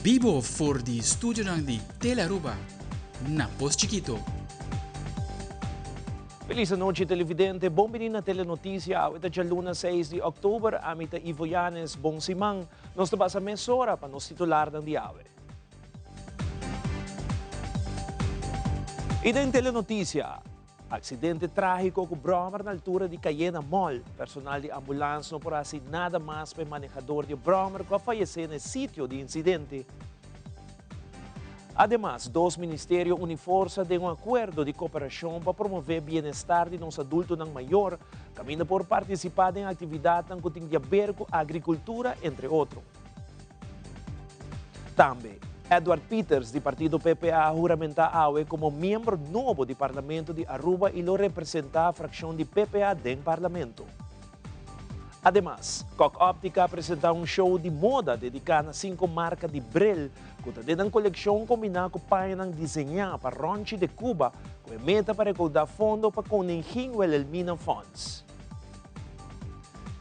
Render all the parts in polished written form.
Bibo for di studionan di Telearuba na Pos Chikito. Feliz anochi televidente, bon bini na Telenoticia. Awe ta djaluna 6 di oktober, ami ta Ivo Yanes. Bon siman. Nos ta pasa mesora pa nos titularnan di awe. I den Telenoticia, Accidente tragico cu brommer na altura di Cayena Mall. Personal di ambulans no por haci nada mas pa e manehador di e brommer cu a fayece na e sitio di incidente. Ademas, dos ministerio uni forsa den un acuerdo di cooperacion pa promove bienestar di nos adultonan mayor, caminda por participa den actividadnan cu tin di haber cu agricultura, entre otro. Tambe, Edward Pieters di partido PPA a huramentá awe komo miembro nobo di Parlamento di Aruba i lo representá frakshon di PPA den Parlamento. Ademas, Kok Optica a presentá un show di moda dediká na sinku marka di bril ku ta den nan kolekshon kombiná ku pañanan diseñá pa Ronchi de Cuba ku e meta pa rekoudá fondo pa Koningin Wilhelmina Fonds.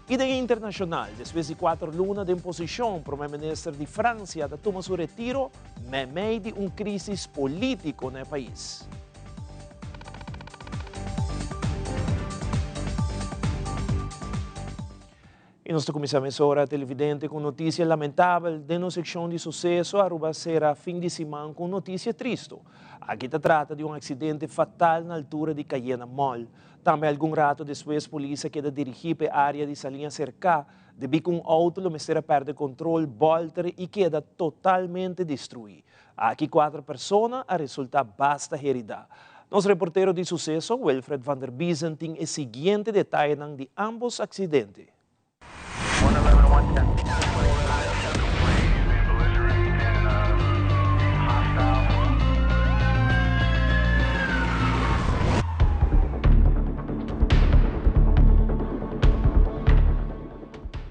I den internashonal, despues di kuater luna den posishon, prome minister di Fransia ta tuma su retiro meimei di un krísis polítiko na e pais. I nos ta kuminsá mesora, televidente, ku un notisia lamentabel. Den nos sekshon di suseso, Aruba a sera fin di siman ku un notisia tristu. Aki ta trata di un aksidente fatal na altura di Cayena Mall. Tambe algun rato despues polis a keda dirigí pa e área di Saliña Serká debí ku un outo lo mester a pèrdè kontrol, bòlter i keda totalmente destruí. Aki kuater persona a resultá basta heridá. Nos reportero di suseso, Wilfred van der Biezen tin e siguiente detayenan di ámbos aksidente.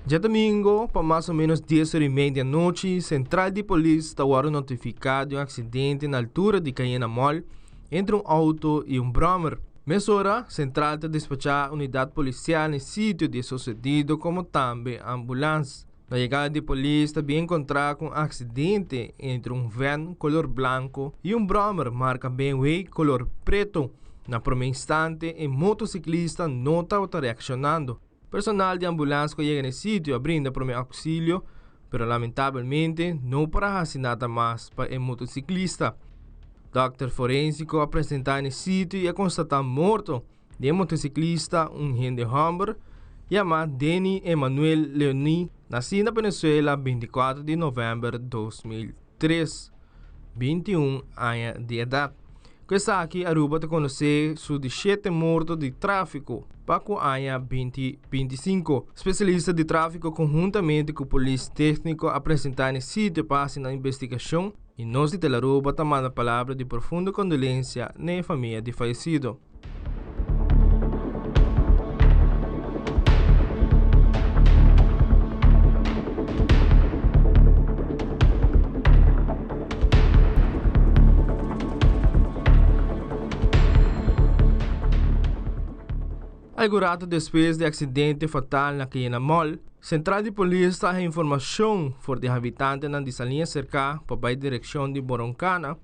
Djadomingo pa mas o menos dies ora y mei di anochi, Central di Polis ta wòrdu notifiká di un aksidente na altura di Cayena Mall entre un outo y un bròmer. Mesora, Central ta despachá unidat polisial n'e sitio di e sosedido komo tambe ambulans. Na yegada di polis ta bin enkontrá ku un aksidente entre un vèn kolor blanko i un bròmer marka BMW kolor preto. Na promé instante e motosiklista no tabata reakshonando. Personal di ambulans ku a yega n'e sitio a brinda promé ouksilio, pero lamentabelmente no por a hasi nada mas pa e motosiklista. Dòkter forensiko a presentá n'e sitio i a konstatá morto di e motosiklista, un hende hòmber yamá Denny Emanuel Leonie, nasí na Venezuela 24 di novèmber 2003, 21 aña di edat. Ku esaki Aruba ta konosé su di shete morto di tráfiko pa ku aña 2025. Spesialista di tráfiko konhuntamente ku polis tékniko a presentá n'e sitio pa hasi nan investigashon i nos di Telaruba ta manda palabra di profundo kondolensia n'e famia di fayesido. Algun rato despues di aksidente fatal na Cayena Mall, sentral di polis ta haña informashon for di habitantenan di Saliña Serká pa bai direkshon di Boroncana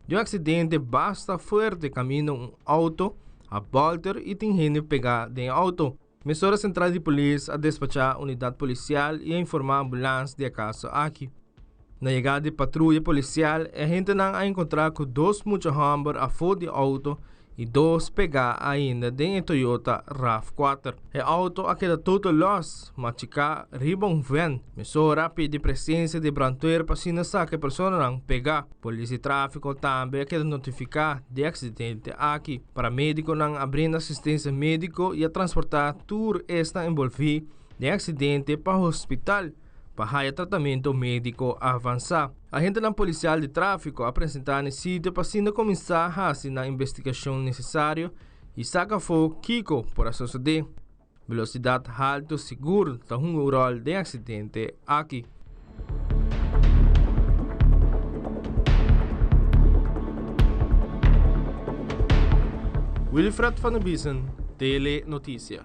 di un aksidente basta fuerte kaminda un outo a bòlter i tin hende pegá den e outo. Mesora sentral di polis a despachá unidat polisial i a informá ambulans di e kaso aki. Na yegada di patruya polisial e agentenan a enkontrá ku dos mucha hòmber afó di outo i dos pegá ainda den e Toyota Rav 4. E outo a keda total lòs, machiká riba un vèn. Mesora a pidi presensia di brantwer pa asina saka e personanan pegá. Polis di tráfiko tambe a keda notifiká di e aksidente aki. Paramedikonan a brinda asistensia médiko i a transportá tur esnan envolví den e aksidente pa hospital pa haya tratamentu médiko avansá. Agentenan polisial di tráfiko a presentá na e sitio pa asina kuminsá hasi nan investigashon nesesario i saka afó kiko por a sosodé. Velosidat haltu sigur ta hunga un ròl den aksidente aki. Wilfred van der Biesen, Tele Noticia.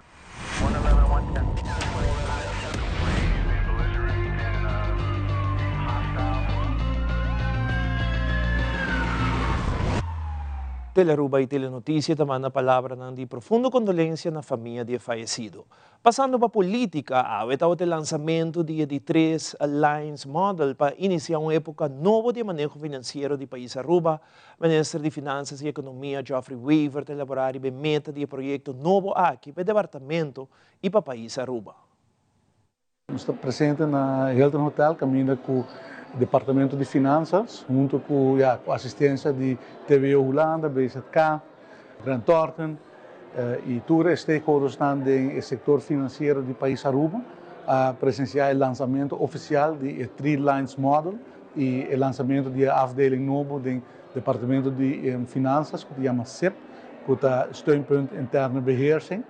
Telearuba y Telenoticia ta manda palabranan di profundo condolencia na famia di e fayecido. Pasando pa politica, awe tabata e lansamento di e di tres Lines Model pa inicia un epoca nobo di e maneho financiero di pais Aruba. Minister di Finanzas y Economia Geoffrey Wever ta elabora riba e meta di e proyecto nobo aki pa e departamento y pa pais Aruba. Nos ta presente na Hilton Hotel caminda cu Departamento di Finanzas hunto cu ya cu asistencia di TBO Hulanda, BZK, Grant Thornton y tur e stakeholdersnan den e sector financiero di pais Aruba a presencia e lanzamento oficial di e Three Lines Model y e lanzamento di e afdeling nobo den Departamento di Finanzas cu ta yama SIP cu ta Steunpunt Interne Beheersing.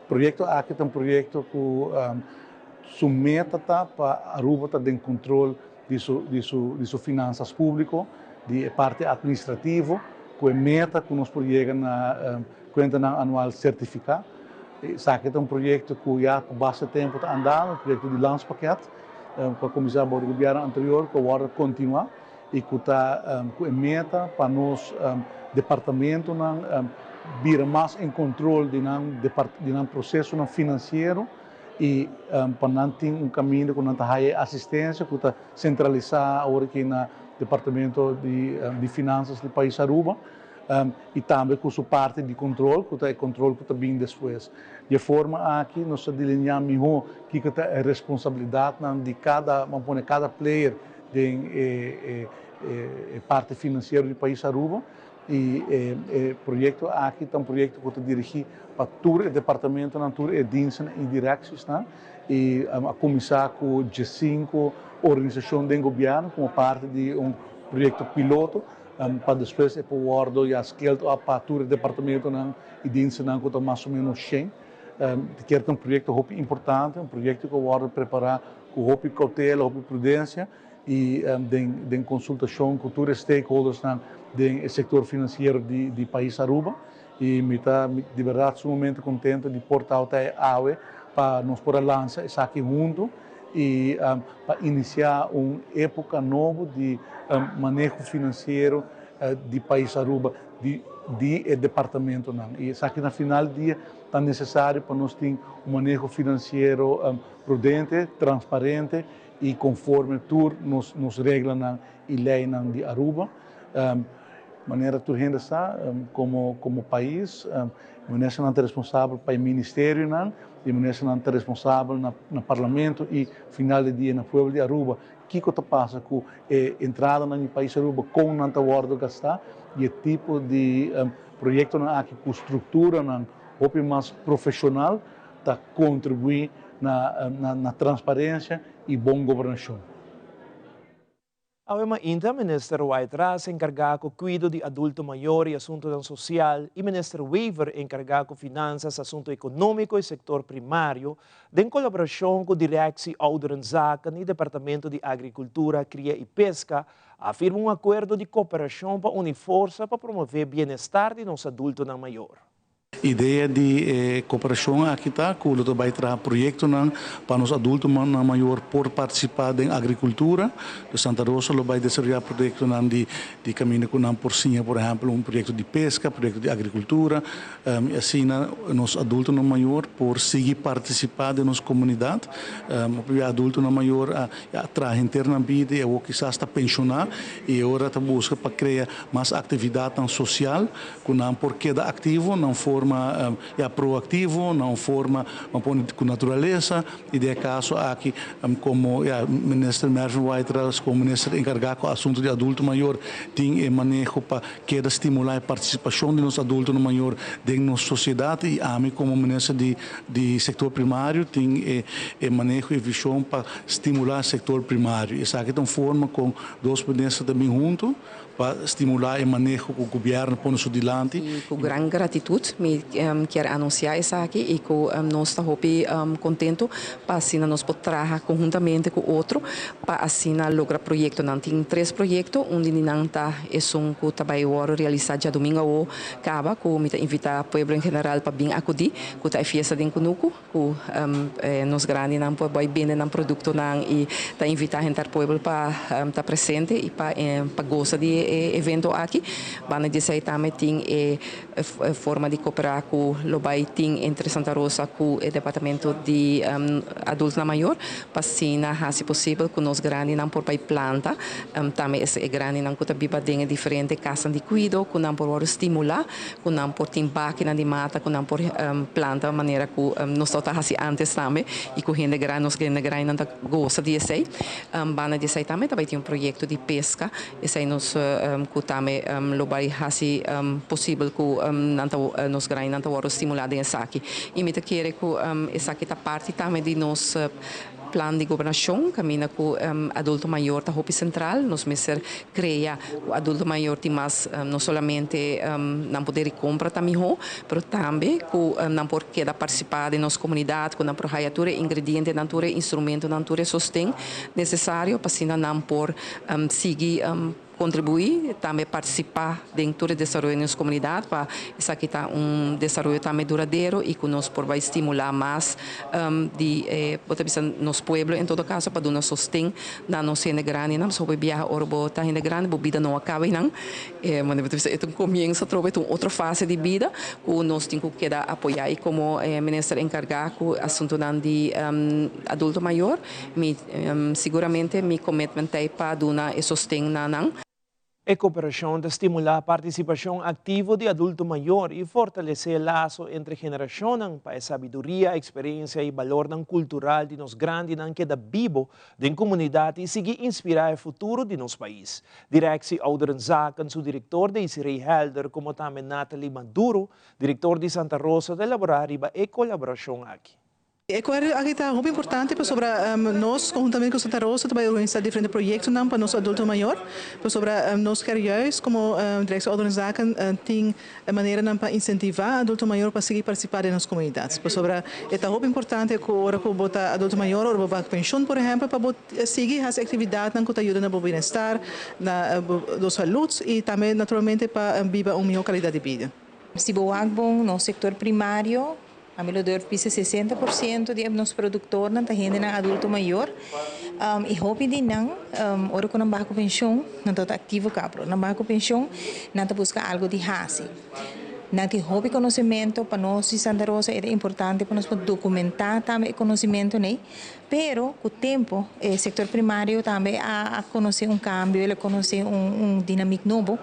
Proyecto aki ta un proyecto cu su meta ta pa Aruba ta den control di su di su di su finanzas publico, di e parti administrativo, cu e meta cu nos por yega na cuentanan anual certifica. Esaki ta un proyecto cu ya pa basta tempo ta andando, un proyecto di landspakket cu a cuminsa bou di gobierno anterior cu awor a continua y cu ta cu e meta pa nos departamentonan bira mas en control di nan di nan procesonan financiero y pa nan tin un caminda cu nan ta haya e asistencia cu ta centralisa awor aki na Departamento di di Finanzas di Pais Aruba y tambe cu su parti di control cu ta e control cu ta bin despues. Di e forma aki nos ta delinea miho kico ta e responsabilidadnan di cada, ban pone cada player den e e parti financiero di pais Aruba y e e proyecto aki ta un proyecto cu ta dirigi pa tur e departamentonan, tur e dienstnan y directiesnan y a cuminsa cu diescinco organisacion den gobierno como parti di un proyecto piloto pa despues e por wordo ya scaled up pa tur e departamentonan y dienstnan cu ta mas o menos shen. Ti kier ta un proyecto hopi importante, un proyecto cu a wordo prepara cu hopi cautela, hopi prudencia y den den consultacion cu tur e stakeholdersnan den e sector financiero di di pais Aruba. Y mi ta di berdad sumamente contento di por ta ota awe pa nos por a lansa esaki hunto y pa inicia un epoca nobo di maneho financiero di pais Aruba di di e departamentonan. Y esaki na final dia ta necesario pa nos tin un maneho financiero prudente, transparente y conforme tur nos nos reglanan y leynan di Aruba. Manera tur hende sa, como como pais, ministernan ta responsabel pa e ministerionan y ministernan ta responsabel na na parlamento y final di dia na pueblo di Aruba. Kico ta pasa cu e entradanan di pais Aruba, con nan ta wordo gasta y e tipo di proyectonan aki cu structuranan hopi mas profesional ta contribui na na transparencia y bon gobernacion. Awe mainta Minister Wyatt Ras encarga cu cuido di adulto mayor y asuntonan social y Minister Wever encarga cu finanzas, asunto economico y sector primario den colaboracion cu Directie Ouderenzaken y Departamento di Agricultura, Cria y Pesca a firma un acuerdo di cooperacion pa uni forsa pa promove bienestar di nos adultonan mayor. Idea di e koperashon aki ta ku lo ta bai traha proyektonan pa nos adultonan mayor por partisipá den agrikultura. Dus Santa Rosa lo bai desaroyá proyektonan di di kaminda ku nan por siña por ehèmpel un proyekto di peska, proyekto di agrikultura i asina nos adultonan mayor por sigui partisipá den nos komunidat. Hopi bia adultonan mayor a traha henter nan bida i awor kisas ta penshoná i e ora ta buska pa krea mas aktividatnan sosial Ku nan por keda aktivo na un forma ya proaktivo, na un forma ban pone ku naturalesa i den e kaso aki komo ya Minister Mervin Wyatt-Ras komo minister enkargá ku asuntu di adulto mayor tin e maneho pa keda stimulá e partisipashon di nos adultonan mayor den nos sosiedat i ami komo minister di di sektor primario tin e e maneho i vishon pa stimulá sektor primario. Esaki ta un forma kon dos minister ta bin huntu. Pa stimulá e maneho ku gobièrnu pone su dilanti. I ku gran gratitut mi kier anunsiá esaki i ku nos ta hopi kontentu pa asina nos por traha konhuntamente ku otro pa asina logra proyektonan. Tin tres proyekto, un di nan ta esun ku ta bai wòrdu realisá djadumingu awo kaba ku mi ta invitá pueblo en general pa bin akudí ku ta e fiesta den Kunuku. Ku nos grandinan por bai bende nan produktonan i ta invitá henter pueblo pa ta presente i pa pa gosa di e evento aki. Banda di esei tambe tin e forma di koperá ku lo bai tin entre Santa Rosa ku e departamento di adultonan mayor pa asina hasi posibel ku nos grandinan por bai planta. Tambe e grandinan ku ta biba den e diferente kasnan di kuido ku nan por wòrdu stimulá ku nan por tin bakinan di mata ku nan por planta manera ku nos tabata hasi antes tambe i ku hende grandi nos hende grandinan ta gosa di esei. Banda di esei tambe ta bai tin un proyekto di peska esei nos ku tambe lo bai hasi posibel ku nan ta nos grandinan ta wòrdu stimulá den esaki i mi ta kere ku esaki ta parti tambe di nos Plan di gobernashon kaminda ku adulto mayor ta hopi sentral. Nos mester krea ku adulto mayor tin mas no solamente nan poder di kompra ta mihó, pero tambe ku nan por keda partisipá den nos komunidat, ku nan por haya tur e ingredientenan, tur e instrumentonan, tur e sosten nesesario pa asina nan por sigui Kontribuí, tambe partisipá den tur e desaroyo den nos komunidat pa esaki ta un desaroyo tambe duradero i ku nos por bai stimulá mas di e bo ta bisa nos pueblo en todo kaso pa duna sosten na nos hende grandinan. Pasobra hopi biaha ora bo ta hende grandi bo bida no a kaba einan. Bo ta bisa e ta un komienso atrobe, e ta un otro fase di bida ku nos tin ku keda apoyá i komo e minister enkargá ku asuntunan di adulto mayor Mi siguramente mi commitment t'ei pa duna e sosten na nan. E cooperacion ta stimula participacion activo di adulto mayor y fortalece laso entre generacionnan pa e sabiduria, experiencia y balornan cultural di nos grandinan keda bibo den comunidad y sigui inspira e futuro di nos pais. Directie Ouderenzaken su director Desiree Helder como tambe Nathalie Maduro, director di Santa Rosa ta elabora riba e colaboracion aki. E akuerdo aki ta hopi importante pasobra nos konhuntamente ku Santa Rosa ta bai organisá diferente proyektonan pa nos adulto mayor pasobra nos kier juist komo Directie Ouderenzaken tin maneranan pa insentivá adulto mayor pa sigui partisipá den nos komunidat pasobra e ta hopi importante ku ora ku bo ta adulto mayor ora bo bai ku penshun por ehèmpel pa bo sigui hasi aktividatnan ku ta yuda na bo bienestar na bo salud i tambe naturalmente pa biba un mihó kalidat di bida. Si bo wak bon nos sektor primario Ami lo durf bisa 60% di nos produktornan ta hendenan adulto mayor i hopi di nan ora ku nan baha ku penshon nan ta aktivo kapro. Nan baha ku penshon nan ta buska algu di hasi. Nan tin hopi konosementu pa nos di Santa Rosa e ta importante pa nos por dokumentá tambe e konosementunan ei. Pero ku tempu e sektor primario tambe a konosé un kambio, el a konosé un dinamik nobo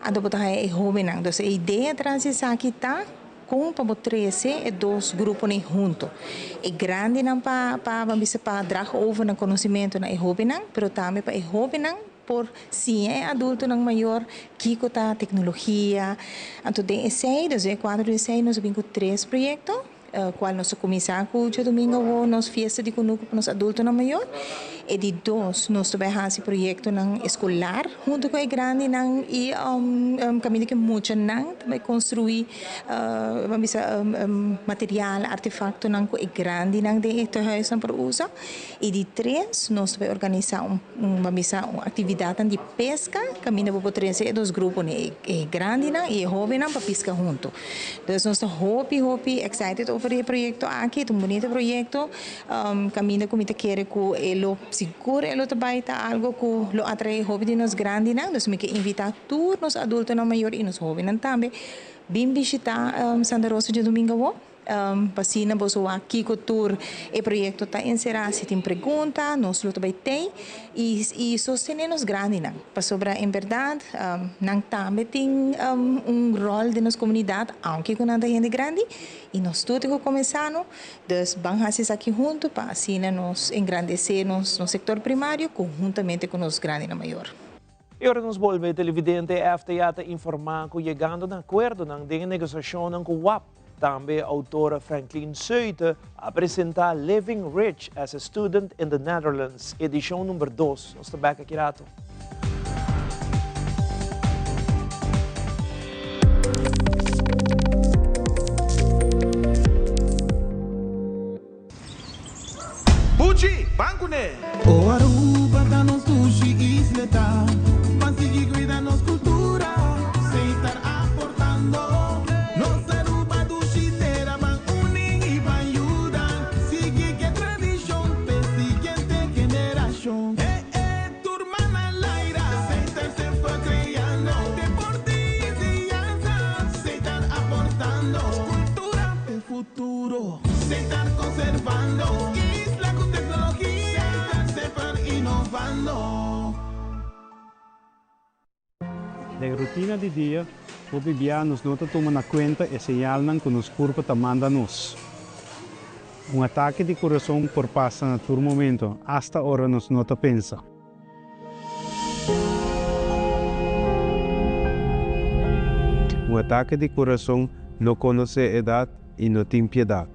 anto bo ta haña e hóbennan. Entonces e idea tras di esaki ta. Kon pa bo trese e dos gruponan hunto? E grandinan pa pa ban bisa pa drag over nan konosementu na e hóbennan, pero tambe pa e hóbennan por siña e adultonan mayor kiko ta teknologia. Anto den esei, dus den e kuadro di esei nos a bin ku tres proyekto, kual nos a kuminsá ku djadumingu awor nos fiesta di kunuku pa nos adultonan mayor. E di dos, nos ta bai hasi proyektonan eskolar huntu ku e grandinan i kaminda ku e muchanan ta bai konstruí ban bisa material, artefaktonan ku e grandinan den e tehuisnan por usa. I di tres, nos ta bai organisá un ban bisa un aktividatnan di peska kaminda bo por trese e dos gruponan, e grandinan i e hóbennan pa piska huntu. Dus nos ta hopi hopi excited over di e proyekto aki, e ta un bunita proyekto. Kaminda ku mi ta kere ku e lo sigur e lo ta bai ta algo ku lo atraé hopi di nos grandinan. Dus mi ke invitá tur nos adultonan mayor i nos hóbennan tambe bin bishitá Santa Rosa djadumingu awor pa asina boso wak kiko tur e proyekto ta enserá. Si tin pregunta nos lo ta bai tei i sostené nos grandinan pasobra en bèrdat nan tambe tin un ròl den nos komunidat aunke ku nan ta hende grandi i nos tur tin ku kuminsá no. Dus ban hasi esaki huntu pa asina nos engrandesé nos nos sektor primario konhuntamente ku nos grandinan mayor. I ora nos bolbe, televidente FTA ta informá ku yegando na akuerdonan den e negosiashonnan ku wap. Tambe outor Franklin Seute a presentá Living Rich as a Student in the Netherlands, edishon number dos. Nos ta bèk aki rato. Buchi, ban kuné! O Aruba ta nos dushi isleta, ban sigui cuida nos cultura, Seitar aportando. Nos Aruba dushi tera, ban uni y ban yuda, sigui ke tradicion p'e siguiente generacion. Hey, hey. Tur man a laira, Seitar semper crea. futuro. Setar conservando. Isla cu tecnologia. Setar semper innovando. Den rutina di dia, hopi bia nos no ta tuma na kuenta e señalnan ku nos kurpa ta manda nos. Un atake di kurason por pasa na tur momento, asta ora nos no ta pensa. Un atake di kurason no konosé edat i no tin piedat.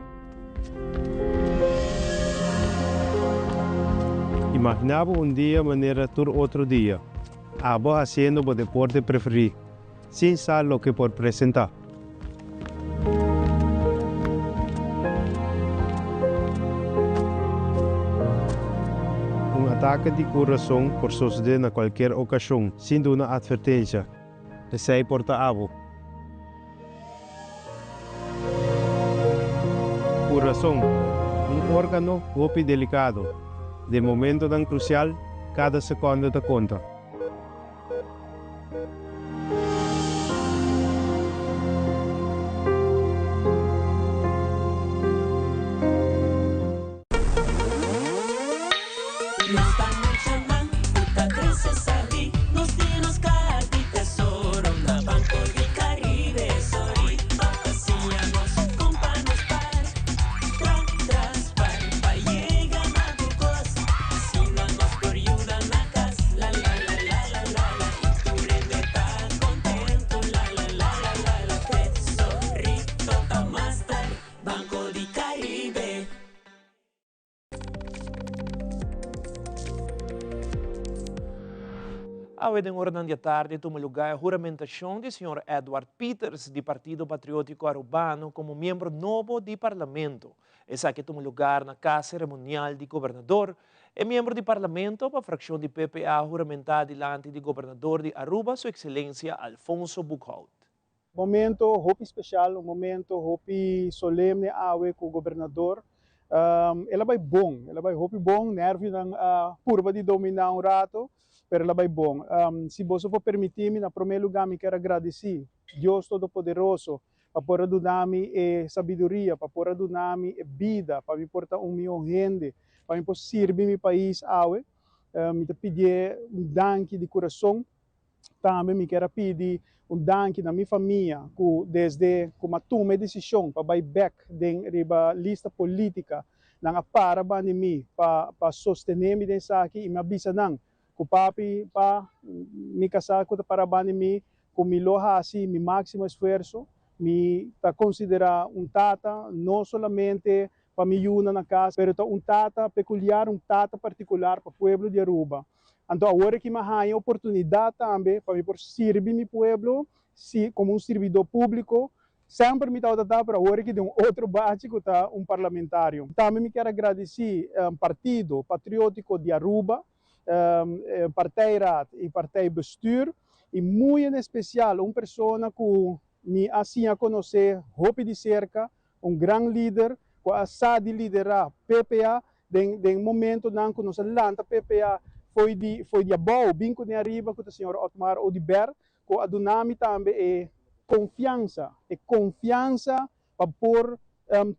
Imaginá bo un dia manera tur otro dia. Abo hasiendo bo deporte preferí, sin sa loke por presentá. Un atake di kurason por sosodé na kualkier okashon, sin duna atvertensha. Esei por ta abo. Kurason, un órgano hopi delikado. Den momentonan krusial, kada sekònde ta konta. Nos ta muchanan ku ta krese sabí. Nos tin nos kaha di tesoro na Banco di Caribe. Sorry pa siña nos kon pa nos par tra tras par pa yega na tur kos. Asina nos por yuda na kas. La la la la la la la i tur hende ta kontentu. La la la la la la tesorito ta master Banco di Caribe. Awe den oranan di atardi a tuma lugá e huramentashon di señor Edward Pieters di Partido Patriótiko Arubano komo miembro nobo di Parlamento. Esaki a tuma lugar na Kas Seremonial di Gobernador. E miembro di Parlamento pa frakshon di PPA a huramentá dilanti di Gobernador di Aruba Su Ekselensia Alfonso Boekhoudt. Momento hopi special, un momento hopi solemne awe cu Gobernador. El a bay bon, el a bay hopi bon, nervionan a purba di domina un rato, pero el a bay bon. Si boso por permiti mi, na prome lugar mi kier a gradici Dios Todopoderoso pa por a duna mi e sabiduria, pa por a duna mi e bida, pa mi por ta un miho hende, pa mi por sirbi mi pais awe. Mi ta pidié un danki di curason. Tambe mi kier a pidi un danki na mi famia ku desde ku m'a tuma e desishon pa bai bek den riba lista politica nan a para banda di mi pa pa sostene mi den esaki i mi a bisa nan ku papi pa mi kasá ku ta para banda di mi ku mi lo hasi mi maximo esfuerso. Mi ta konsidera un tata no solamente pa mi yunan na kas pero ta un tata pekuliar, un tata partikular pa pueblo di Aruba. Anto awor aki mi a haña oportunidat tambe pa mi por sirbi mi pueblo si komo un sirbidó públiko. Semper mi tabata ta, pero awor aki den un otro bachi ku ta un parlamentario. Tambe mi kier a gradisí Partido Patriótiko di Aruba, Partijraad i Partijbestuur i muy en espesial un persona ku mi a siña konosé hopi di serka, Un gran lider ku a sa di liderá PPA den den momentonan ku nos a lanta PPA foi di foi di abou bin kuné ariba ku ta señor Otmar Oduber ku a duna mi tambe e konfiansa e konfiansa pa por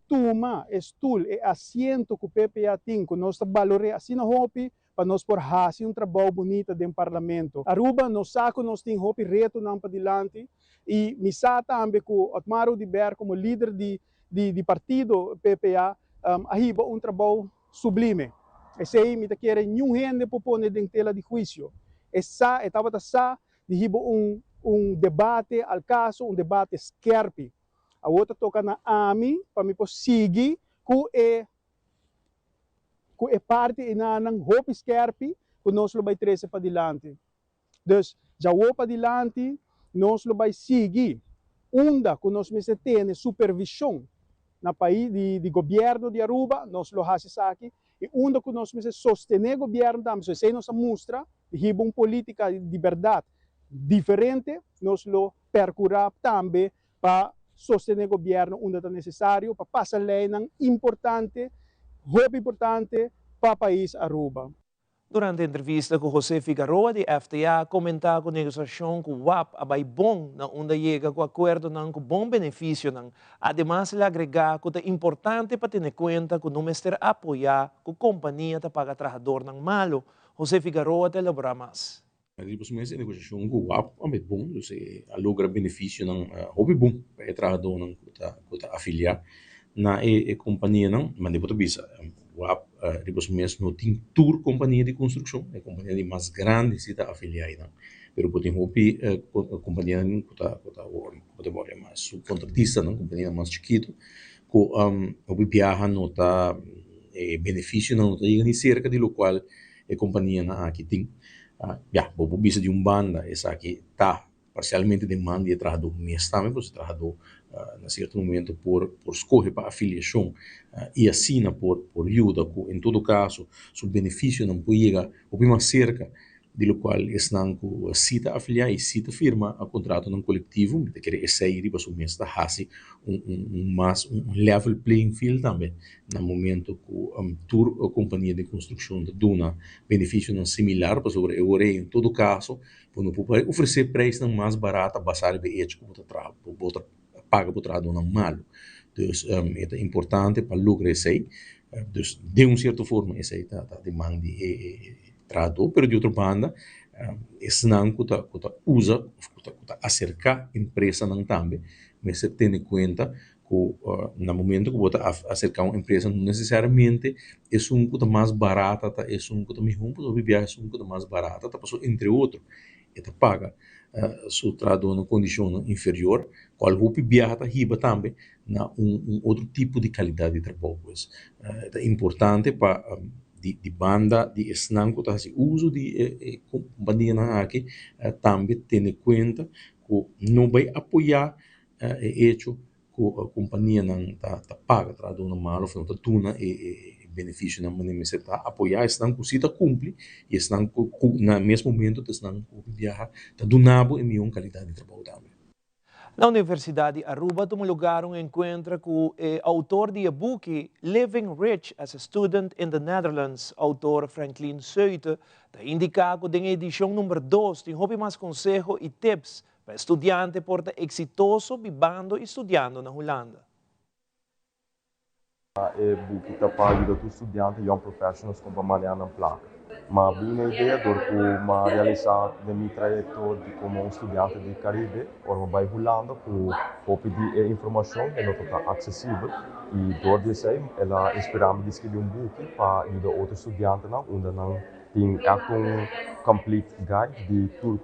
tuma e stul e asiento ku PPA tin ku nos ta balor'é asina hopi pa nos por haci un trabou bunita den Parlamento. Aruba nos sa cu nos tin hopi retonan padilanti y mi sa tambe cu Otmar Oduber como lider di di partido PPA a hiba un trabou sublime. Esey mi ta kere niun hende por pone den tela di huicio. E sa, e tabata sa di hiba un un debate al caso, un debate skerpi. Awor ta toca na ami pa mi por sigui cu e ku e parti enanan hopi skerpi ku nos lo bai trese padilanti. Dus, djawo padilanti nos lo bai sigui unda ku nos mester tene supervishon na pais di di gobièrnu di Aruba, nos lo hasi esaki, i unda ku nos mester sostené gobièrnu tambe, so esei nos a mustra di hiba un polítika di bèrdat diferente, nos lo pèrkurá tambe pa sostené gobièrnu unda ta nesesario pa pasa leinan importante, hopi importante pa pais Aruba. Durante entrevista cu José Figaroa di FTA a comenta cu negociacion cu wap a bay bon na unda yega cu acuerdonan cu bon beneficionan. Ademas el a agrega cu ta importante pa tene cuenta cu no mester apoya cu compania ta paga trahadornan malo. José Figaroa ta elabora mas. Riba su mes e negociacion cu wap a bay bon, dus e a logra beneficionan hopi bon pa e trahadornan cu ta cu ta afilia na e companianan. Mande bo ta bisa wap riba su mes no tin tur compania di construccion, e compania di mas grandi si ta afilia einan, pero bo tin hopi companianan cu ta cu ta cu ta worde mas subcontratistanan, companianan mas chikito cu hopi biaha no ta e beneficionan no ta yega ni cerca di locual e kompanianan aki tin. Ya, bo por bisa di un banda esaki ta parsialmente den man di e trahadó mes tambe, pasobra e trahadó na sierto momento por por skohe pa afiliashon i asina por por yuda ku en todo kaso su benefisionan por yega hopi mas serka di lokual esnan ku si ta afiliá i si ta firma kontratonan kolektivo. Mi ta kere esei riba su mes ta hasi un un mas un level playing field tambe Na momento ku tur kompania di konstrukshon ta duna benefisionan similar, pasobra e ora ei en todo kaso bo no por bai ofresé preisnan mas barat a basá riba e echo ku bo ta traha, bo ta paga bo trahadónan malu. Dus e ta importante pa logra esei. Dus den un sierto forma esei ta den man di e trahadó, pero di otro banda esnan ku ta ku ta usa òf ku ta ku ta aserká empresanan tambe mester tene kuenta ku na momento ku bo ta aserká un empresa no nesesariamente esun ku ta mas barata ta esun ku ta mihó, pasobra hopi biaha esun ku ta mas barata ta pasobra entre otro e ta paga su trahadónan kondishonnan inferior kual hopi biaha ta hiba tambe na un otro tipo di kalidat di trabou. Pues ta importante pa di banda di esnan ku ta hasi uso di e kompanianan aki tambe tene kuenta ku no bai apoyá E echo ku kompanianan ta paga trahadónan malu òf no ta duna e benefisionan manera mester ta apoyá esnan ku si ta kumpli i esnan ku na mes momento ta esnan ku hopi biaha ta duna bo e mihó kalidat di trabou tambe. Na Universidad di Aruba tuma lugar un encuentra cu e autor di e buki Living Rich as a Student in the Netherlands, autor Franklin Seute, ta indica cu den e edicion number dos tin hopi mas conseho y tips Pa e studiante por ta eksitoso bibando i studiando na Hulanda. E buki ta pa yuda tur studiante, young professionals, kon pa maneha nan plaka. Ma bin na idea dor ku m'a realisá den mi trayekto di komo un studiante di Karibe, ora m'a bai Hulanda ku hopi di e informashon e no ta ta aksesibel i dor di esei el a inspirá mi di skirbi un buki pa yuda otro studiantenan unda nan Tin ègt un complete guide di tur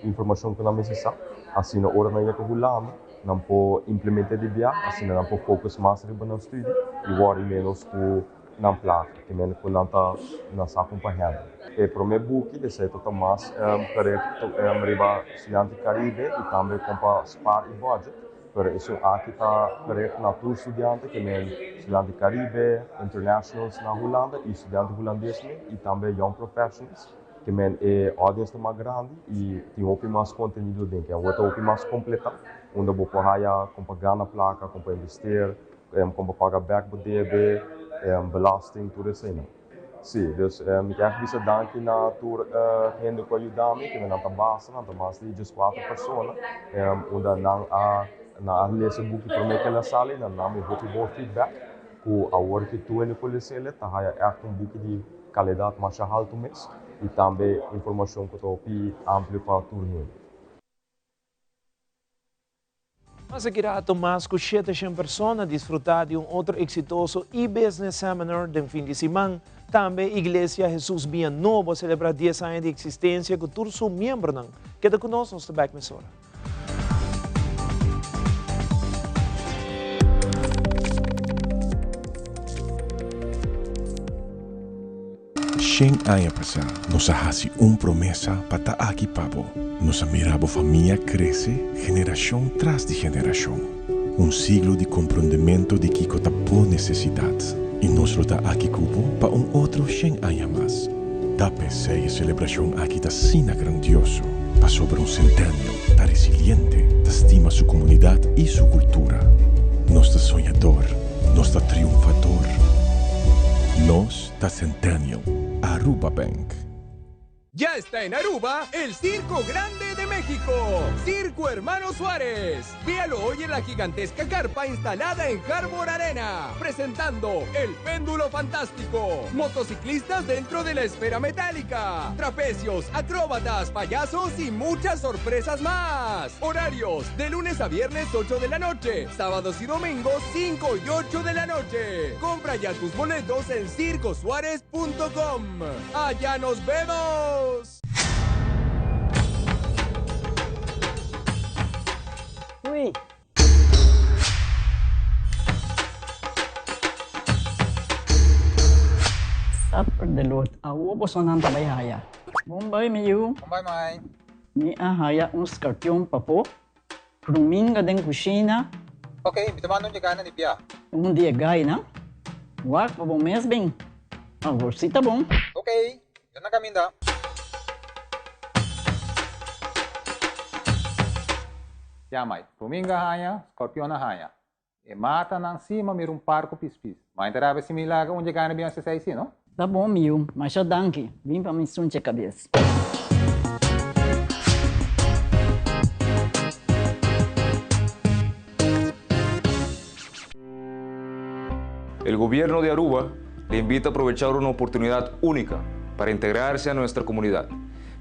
informashon ku nan mester sa. Asina ora nan yega Hulanda, nan por implement'é di bia, asina nan por focus mas riba nan studi i worry ménos ku nan plaka, ke mende ku nan ta nan sa kon pa handle. E promé buki esei ta ta mas gericht riba studiante Karibe i tambe kon pa spaar i budget. Pero esun aki ta gericht na tur studiante, ke men studiante Caribe, internationals na Hulanda y studiante Hulandes men y tambe young professionals, ke men e audience ta mas grandi y tin hopi mas contenido den ke awor ta hopi mas completa, unda bo por haya con pa gana placa, con pa investeer, con pa paga bek bo debe, belasting, tur eseinan. Sí, dus mi kier bisa danki na tur hende ku a yuda mi, kende nan ta basta, nan ta mas di dieskuater persona, unda nan a nan a lesa e buki promé ku el a sali, nan duna mi hopi bon feedback, ku awor ki tur hende ku les'el ta haya ègt un buki di kalidat masha haltu mes i tambe informashon ku ta hopi amplio pa tur hende. Mas aki rato mas ku 700 persona disfrutá di un otro eksitoso e-business seminar den fin di siman. Tambe Iglesia Hesus Bia Nobo a selebrá dies aña di eksistensia ku tur su miembronan. Keda ku nos, nos ta bèk mesora. Shen aña pasá nos a hasi un promesa pa ta aki pa bo. Nos a mira bo famia krese generashon tras di generashon. Un siglo di komprondementu di kiko ta bo nesesidat. I nos lo ta aki ku bo pa un otro shen aña mas. Ta p'esei e selebrashon aki ta asina grandioso, pasobra un Centennial ta resiliente, ta stima su komunidat i su kultura. Nos ta soñador, nos ta triunfador. Nos ta Centennial. Aruba Bank. Ya está en Aruba el Circo Grande de México, Circo Hermano Suárez. Véalo hoy en la gigantesca carpa instalada en Harbor Arena, presentando El Péndulo Fantástico, motociclistas dentro de la esfera metálica, trapecios, acróbatas, payasos y muchas sorpresas más. Horarios de lunes a viernes 8 de la noche, sábados y domingos 5 y 8 de la noche. Compra ya tus boletos en circosuárez.com. ¡Allá nos vemos! Uy. Suffer the Lord. Awo boso nan ta bai haya. Bon bai mi yu. Bon bai mai. Mi a haya un skarpion papo. Pruminga den kushina. Ok, mi ta manda un yegana di bia. Un di e gainan. Wak pa bo mes bin. Awor si ta bon. Ok, mi ta na kaminda. Ya mai, pruminga haña, skorpion a haña. E matanan si ma mira un par ku pispis. Mai ta rabia si mi laga un yegana bin hasi esei si, no? Ta bon mi yu, masha danki. Bin pa mi sunche kabes. El gobierno de Aruba le invita a aprovechar una oportunidad única para integrarse a nuestra comunidad,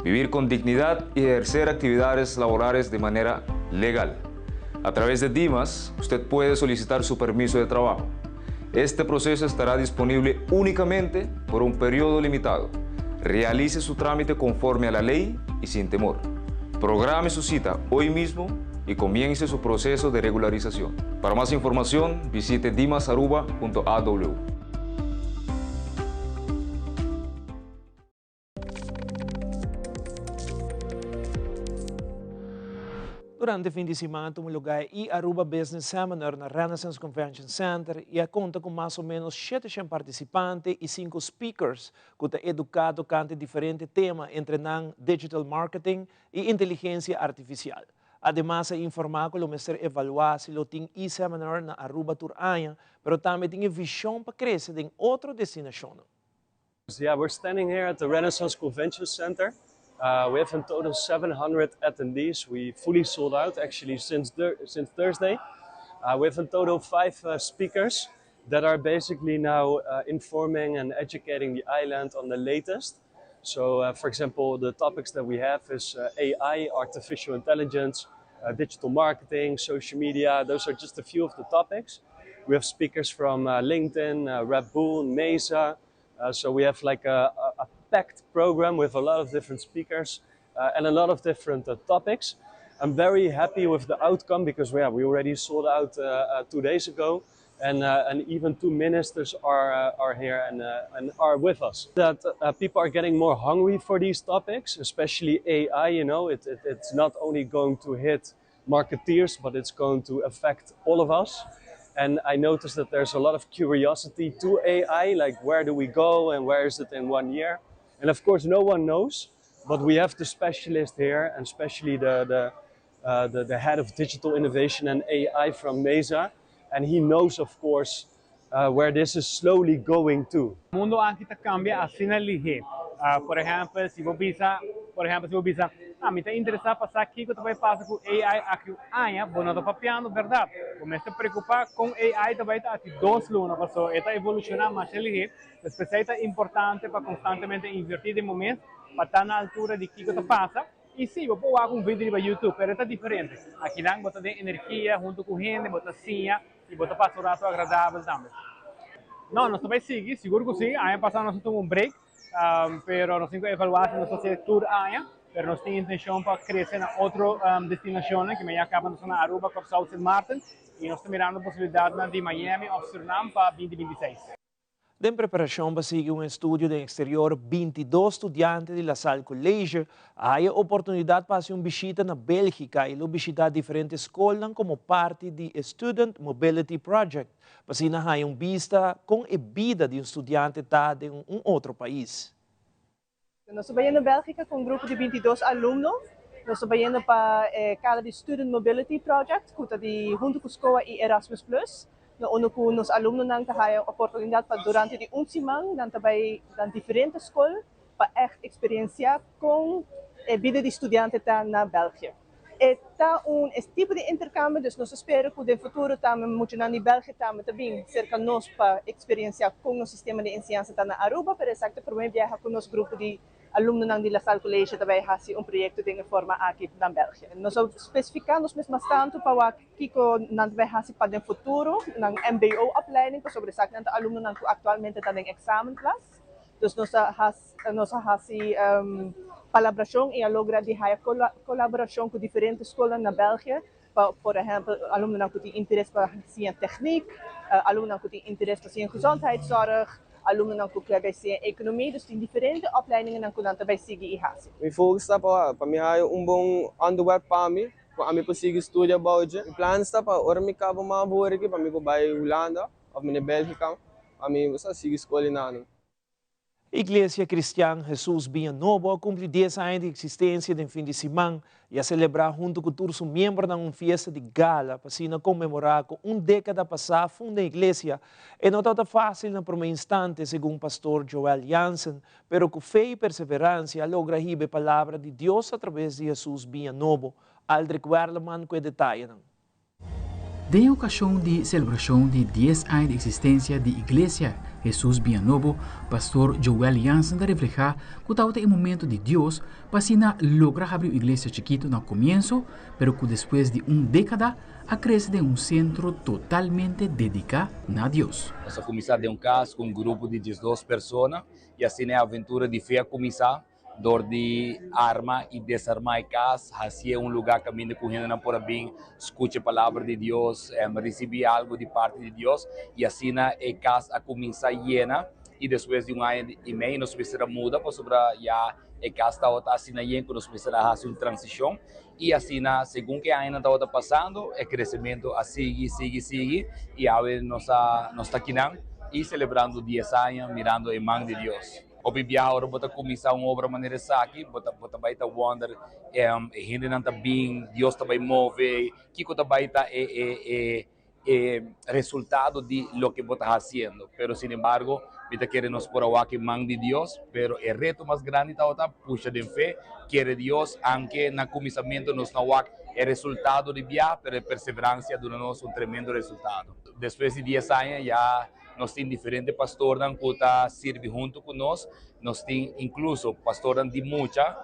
vivir con dignidad y ejercer actividades laborales de manera legal. A través de Dimas, usted puede solicitar su permiso de trabajo. Este proceso estará disponible únicamente por un periodo limitado. Realice su trámite conforme a la ley y sin temor. Programe su cita hoy mismo y comience su proceso de regularización. Para más información, visite dimasaruba.aw. Durante fin di siman a tuma lugar e e-Aruba Business Seminar na Renaissance Convention Center y a conta cu mas o menos 700 participante y cinco speakers cu ta educa tocante diferente tema entre nan digital marketing y inteligencia artificial. Ademas a informa cu lo mester evalua si lo tin e-seminar na Aruba tur aña, pero tambe tin e vision pa crece den otro destinacionnan. Yeah, we're standing here at the Renaissance Convention Center. Uh, we have in total 700 attendees. We fully sold out actually since, since Thursday. Uh, we have in total five uh, speakers that are basically now uh, informing and educating the island on the latest. So, uh, for example, the topics that we have is uh, AI, artificial intelligence, uh, digital marketing, social media. Those are just a few of the topics. We have speakers from uh, LinkedIn, uh, Red Bull, Mesa. Uh, so we have like a, a, a packed program with a lot of different speakers and a lot of different topics. I'm very happy with the outcome because yeah, we already sold out two days ago and, uh, and even two ministers are, uh, are here and, uh, and are with us. That people are getting more hungry for these topics, especially AI, you know, it, it, it's not only going to hit marketeers, but it's going to affect all of us. And I noticed that there's a lot of curiosity to AI, like where do we go and where is it in one year? And of course, no one knows, but we have the specialist here, and especially the, the, uh, the, the head of digital innovation and AI from Mesa. And he knows, of course, uh, where this is slowly going to. Mundo aki ta cambia asina lihe. Uh, por ehempel, si bo bisa, por ehempel, si bo bisa, ah, mi ta interesa pa sa kico ta bay pasa cu AI aki un aña, bo no ta papiando berdad. Bo mester preocupa con AI ta bay ta aki dos luna, paso e ta evoluciona masha lihe. Pues p'esey ta importante pa constantemente inverti den bo mes pa ta na altura di kico ta pasa. Y si, bo por wak un video riba YouTube, pero e ta diferente. Akinan bo ta den energia hunto cu hende, bo ta siña y bo ta pasa un rato agradabel tambe. No, nos ta bay sigui, sigur cu si. Aña pasa nos a tuma un break, pero nos tin cu evalua si nos ta haci tur aña. Pero nos tin intencion pa crece na otro destinacionnan, cu ya caba nos ta na Aruba, Corsou, Sint Maarten, y nos ta mirando posibilidadnan di Miami of Surinam pa binti binti seis. Den preparashon pa sigui un estudio den eksterior, bintidos studiante di La Salle College a haya oportunidat pa hasi un bishita na Bélgika i lo bishitá diferente skolnan komo parti di e Student Mobility Project pa asina haya un bista kon e bida di un studiante ta den un otro pais. Nos ta bayendo Bélgica cu un grupo di bintidos alumno. Nos ta bayendo pa e kada di Student Mobility Project cu ta di hunto cu SCOA y Erasmus Plus. Na unda ku nos alumnonan ta haya oportunidat pa durante di un siman nan ta bai na diferente skol pa ègt eksperensiá kon e bida di studiante ta na België. E ta un es tipo di interkambio, dus nos ta spera ku den futuro tambe muchanan di België tambe ta bin serka nos pa eksperensiá kon nos sistema di enseñansa ta na Aruba, pero esaki ta promé biaha ku nos grupo di Alumnonan di La Salle College ta bai hasi un proyekto den e forma aki na België. Nos a spesifiká nos mes mas tantu pa wak kiko nan ta bai hasi pa den futuro, nan mbo-opleiding, pasobra esaki nan ta alumnonan ku aktualmente ta den eksamenklas. Dus nos a hasi nos a hasi palabrashon i a logra di haya kolaborashon ku diferente skolnan na België pa por ehèmpel alumnonan ku tin interes pa siña tèknik, alumnonan ku tin interes pa siña gezondheidszorg, alumnonan ku ke bai siña ekonomia. Dus tin diferente opleidingennan ku nan ta bai sigui i hasi. Mi focus ta pa pa mi haya un bon onderwerp pa mi, ku ami por sigui studia bou dje. Mi plans ta pa ora mi kaba mavo aki pa mi por bai Hulanda of mi na Belgica pa mi sa sigui skol einan. Iglesia Cristian Hesus Biña Nobo a cumpli dies aña di existencia den fin di siman y a celebra hunto cu tur su miembronan un fiesta di gala pa asina conmemora cu un decada pasa funda e iglesia. E no tabata facil na prome instante, segun Pastor Joel Jansen, pero cu fe y perseverancia a logra hiba e palabra di Dios a traves di Hesus Biña Nobo. Aldrich Werleman cu e detayenan. Den e okashon di selebrashon di dies aña di eksistensia di Iglesia Hesus Biña Nobo, Pastor Joel Jansen ta reflehá ku tabata e momento di Dios pa asina logra habri un iglesia chikitu na komienso, pero ku despues di un dékada a krese den un sentro totalmente dediká na Dios. Nos a kuminsá den un kas ku un grupo di diesdos persona i asina e aventura di fe a kuminsá. Dor di arma i desarmá e kas, hasié un lugá kaminda ku hendenan por a bin skucha e palabra di Dios, risibí algu di parti di Dios. I asina e kas a kuminsá yena i despues di un aña i mei nos mester a muda pasobra ya e kas tabata asina yen ku nos mester a hasi un transishon. I asina segun ku e añanan tabata pasando e kresementu a sigui, sigui, sigui i awe nos a nos ta akinan i selebrando dies aña mirando e man di Dios. Hopi biaha ora bo ta kuminsá un obra manera esaki, bo ta bo ta bai ta wonder e hendenan ta bin, Dios ta bai move, kiko ta bai ta e e e e resultado di loke bo ta hasiendo. Pero sin embargo, mi ta kere nos por a wak e man di Dios, pero e reto mas grandi tabata pusha den fe, kere Dios, anke na kuminsamentu nos no wak e resultado di biaha, pero e perseveransia a duna nos un tremendo resultado. Despues di dies aña ya Nos tin diferente pastornan ku ta sirbi huntu ku nos. Nos tin inkluso pastornan di mucha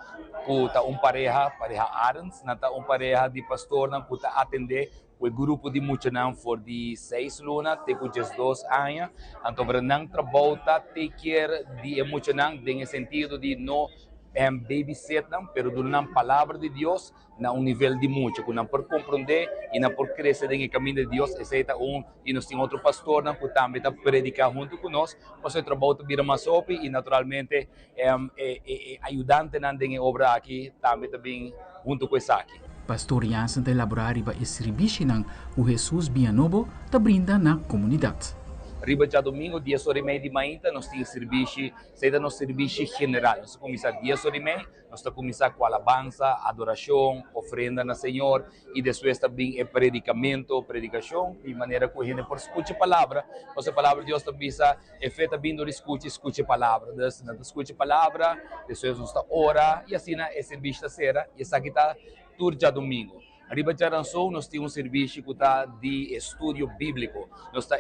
ku ta un pareha, pareha Arends. Nan ta un pareha di pastornan ku ta atendé ku e grupo di muchanan for di seis luna te ku diesdos aña. Anto pero nan trabou ta take care di e muchanan den e sentido di no babysit nan, pero duna nan palabra di Dios na un nivel di mucha ku nan por komprondé i nan por krese den e kaminda di Dios. Esei ta un i nos tin otro pastornan ku tambe ta prediká huntu ku nos pasobra e trabou ta bira mas hopi i naturalmente e e ayudantenan den e obra aki tambe ta bin huntu ku esaki. Pastor Jansen ta elaborá riba e sirbishinan ku Hesus Biña Nobo ta brinda na komunidat. Riba djadumingu dies ora i mei di mainta nos tin sirbishi, esei ta nos sirbishi general. Nos ta kuminsá dies ora i mei. Nos ta kuminsá ku alabansa, adorashon, ofrenda na Señor i despues ta bin e predikamentu, predikashon, di manera ku hende por skucha e palabra. Pasobra e palabra di Dios ta bisa, E fe ta bin dor di skucha i skucha e palabra. Dus nan ta skucha e palabra, despues nos ta ora i asina e sirbishi ta sera i esaki ta tur djadumingu. Riba djaranson nos tin un sirbishi ku ta di estudio bíbliko. Nos ta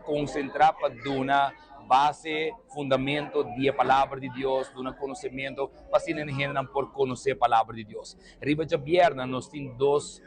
konsentrá pa duna base, fundamento di e Palabra di Dios, duna konosementu pa asina e hendenan por konosé e Palabra di Dios. Riba djabièrnè nos tin dos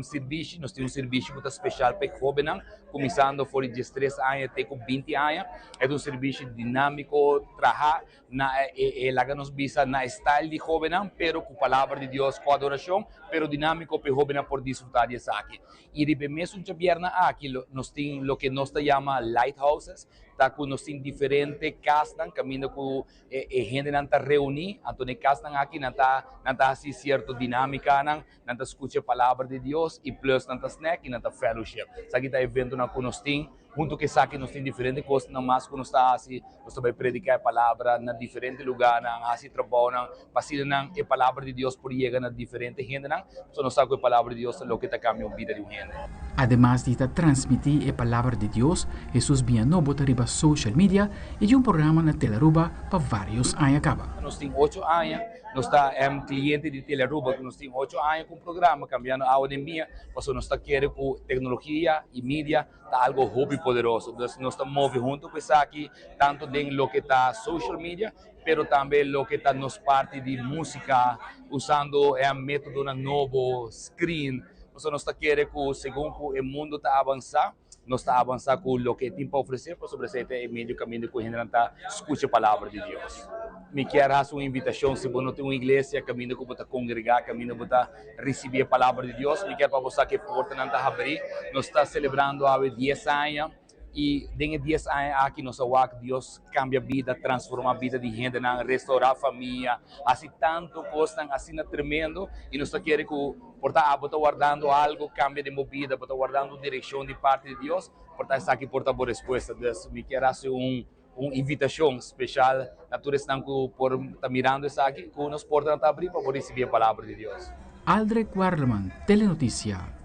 sirbishi. Nos tin un sirbishi ku ta speshal pa e hóbennan, kuminsando for di diestres aña te ku binti aña. E ta un sirbishi dinámiko, trahá Na e laga nos bisa na e style di hobennan, pero ku palabra di Dios, ku adorashon, pero dinámiko pa e hobennan por disfrutá di esaki. I riba e mesun djabièrnè aki nos tin loke nos ta yama lighthouses, ta ku nos tin diferente kasnan kaminda ku e hendenan ta reuní, anto na e kasnan aki nan ta nan ta hasi sierto dinámikanan, nan ta skucha e palabra di Dios i plus nan ta snack i nan ta fellowship. Esaki ta eventonan ku nos tin. Hunto ku esaki nos tin diferente kosnan mas ku nos ta hasi. Nos ta bai prediká e palabra na diferente lugánan, hasi trabounan pa asina nan e palabra di Dios por yega na diferente hendenan. Pasobra nos sa ku e palabra di Dios ta loke ta kambia un bida di un hende. Ademas di ta transmití e palabra di Dios, Hesus Biña Nobo ta riba social media i tin un programa na Telaruba pa vários aña kaba. Nos tin ocho aña, nos ta kliente di Telaruba, nos tin ocho aña ku un programa Kambiando Awa den Biña, pasobra nos ta kere ku teknologia i media ta algo hopi poderoso. Dus nos ta move hunto ku esaki, tanto den loke ta social media, pero tambe loke ta nos parti di músika, usando e métodonan nobo, screen. Pasobra nos ta kere ku segun ku e mundo ta avansá, nos ta avansá ku loke e tin pa ofresé, pasobra esei ta e medio kaminda ku hendenan ta skucha palabra di Dios. Mi kier hasi un invitashon, si bo no tin un iglesia kaminda ku bo ta kongregá, kaminda bo ta risibí e palabra di Dios, mi kier pa bo sa ku e portanan ta habrí. Nos ta selebrando awe dies aña i den e dies aña aki nos a wak Dios kambia bida, transformá bida di hendenan, restourá famia, hasi tantu kosnan asina tremendo i nos ta kere ku por ta abo ta wardando algu kambia den bo bida, bo ta wardando un direkshon di parti di Dios, por ta esaki por ta bo respuesta. Dus mi kier hasi un Un invitashon speshal na tur esnan ku por ta mirando esaki, ku nos portanan ta abrí pa bo risibí e Palabra di Dios. Aldrich Werleman, Telenoticia.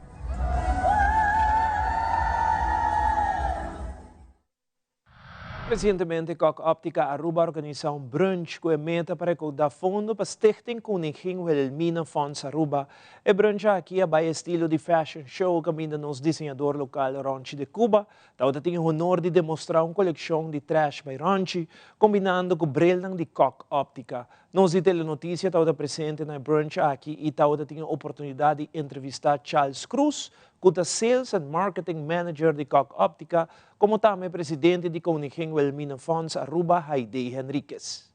Resientemente Kok Optica Aruba a organisa un brunch ku e meta pa rekoudá fondo pa Stichting Koningin Wilhelmina Fonds Aruba. E brunch aki a bai estilo di fashion show kaminda nos diseñador lokal Ronchi de Cuba Tabata tin e honor di demostrá un kolekshon di trash by Ronchi, kombinando ku brilnan di Kok Optica. Nos di Telenoticia tabata presente na e brunch aki i tabata tin e oportunidat di entrevistá Charles Cruz, ku ta Sales and Marketing Manager di Kok Optica, komo tambe e presidente di Koningin Wilhelmina Fonds Aruba, Haidee Henriquez.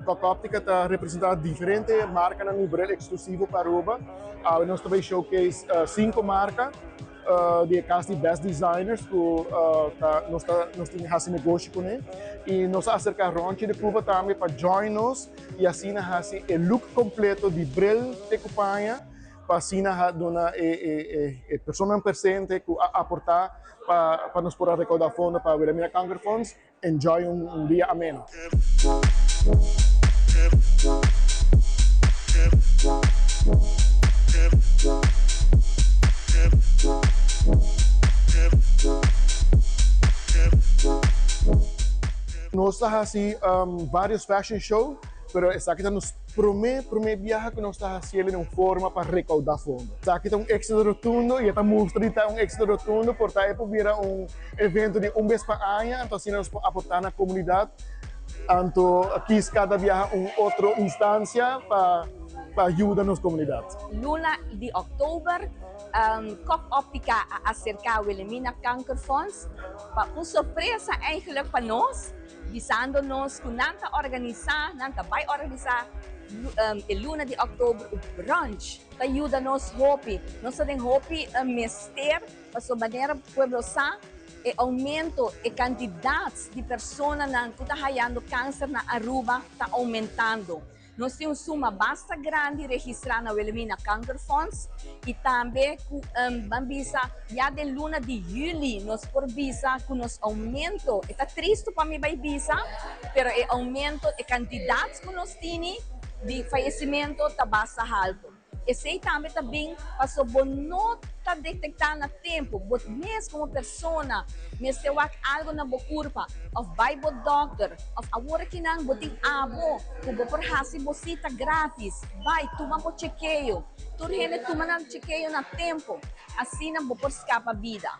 Kok Optica ta representa diferente marcanan di bril exclusivo pa Aruba. Awe nos ta bay showcase cinco marca. Di e kas di Best Designers ku ta nos ta nos tin hasi negoshi kuné i nos a aserká Ronchi de Cuba tambe pa join nos i asina hasi e look kompleto di bril te ku paña pa asina ha duna e e e personanan presente ku a aportá pa pa nos por a rekoudá fondo pa Wilhelmina Kankerfonds enjoy un dia ameno. Nos ta hasi varios fashion show, pero esaki ta nos prome prome biaha ku nos ta hasiel den un forma pa rekoudá fondo. Esaki ta un éksito rotundo i e ta mustra di ta un éksito rotundo por ta e por bira un evento di un bes pa aña, anto asina nos por aportá na komunidat, anto kis kada biaha un otro instansia pa pa yuda nos komunidat. Luna di òktober, Kok Optica a aserká Wilhelmina Kankerfonds pa un sorpresa eigenlijk pa nos, bisando nos ku nan ta organisá, nan ta bai organisá e luna di òktober un brunch. Ta yuda nos hopi, nos ta den hopi mester. Pasobra manera pueblo sa, e aumento, e cantidad di personanan cu ta hayando cancer na Aruba ta aumentando. Nos tin un suma basta grandi registra na Wilhelmina Kankerfonds y tambe cu ban bisa ya den luna di juli nos por bisa cu nos aumento, e ta tristo pa mi bay bisa, pero e aumento, e cantidad cu nos tini di fayecimento ta basta halto. Esei tambe ta bin paso bo no ta detektá na tempu. Bo mes komo persona mester wak algu na bo kurpa òf bai bo dòkter òf awor akinan bo tin abo ku bo por hasi bo sita grátis. Bai tuma bo chekeo. Tur hende tuma nan chekeo na tempu. Asina bo por skapa bida.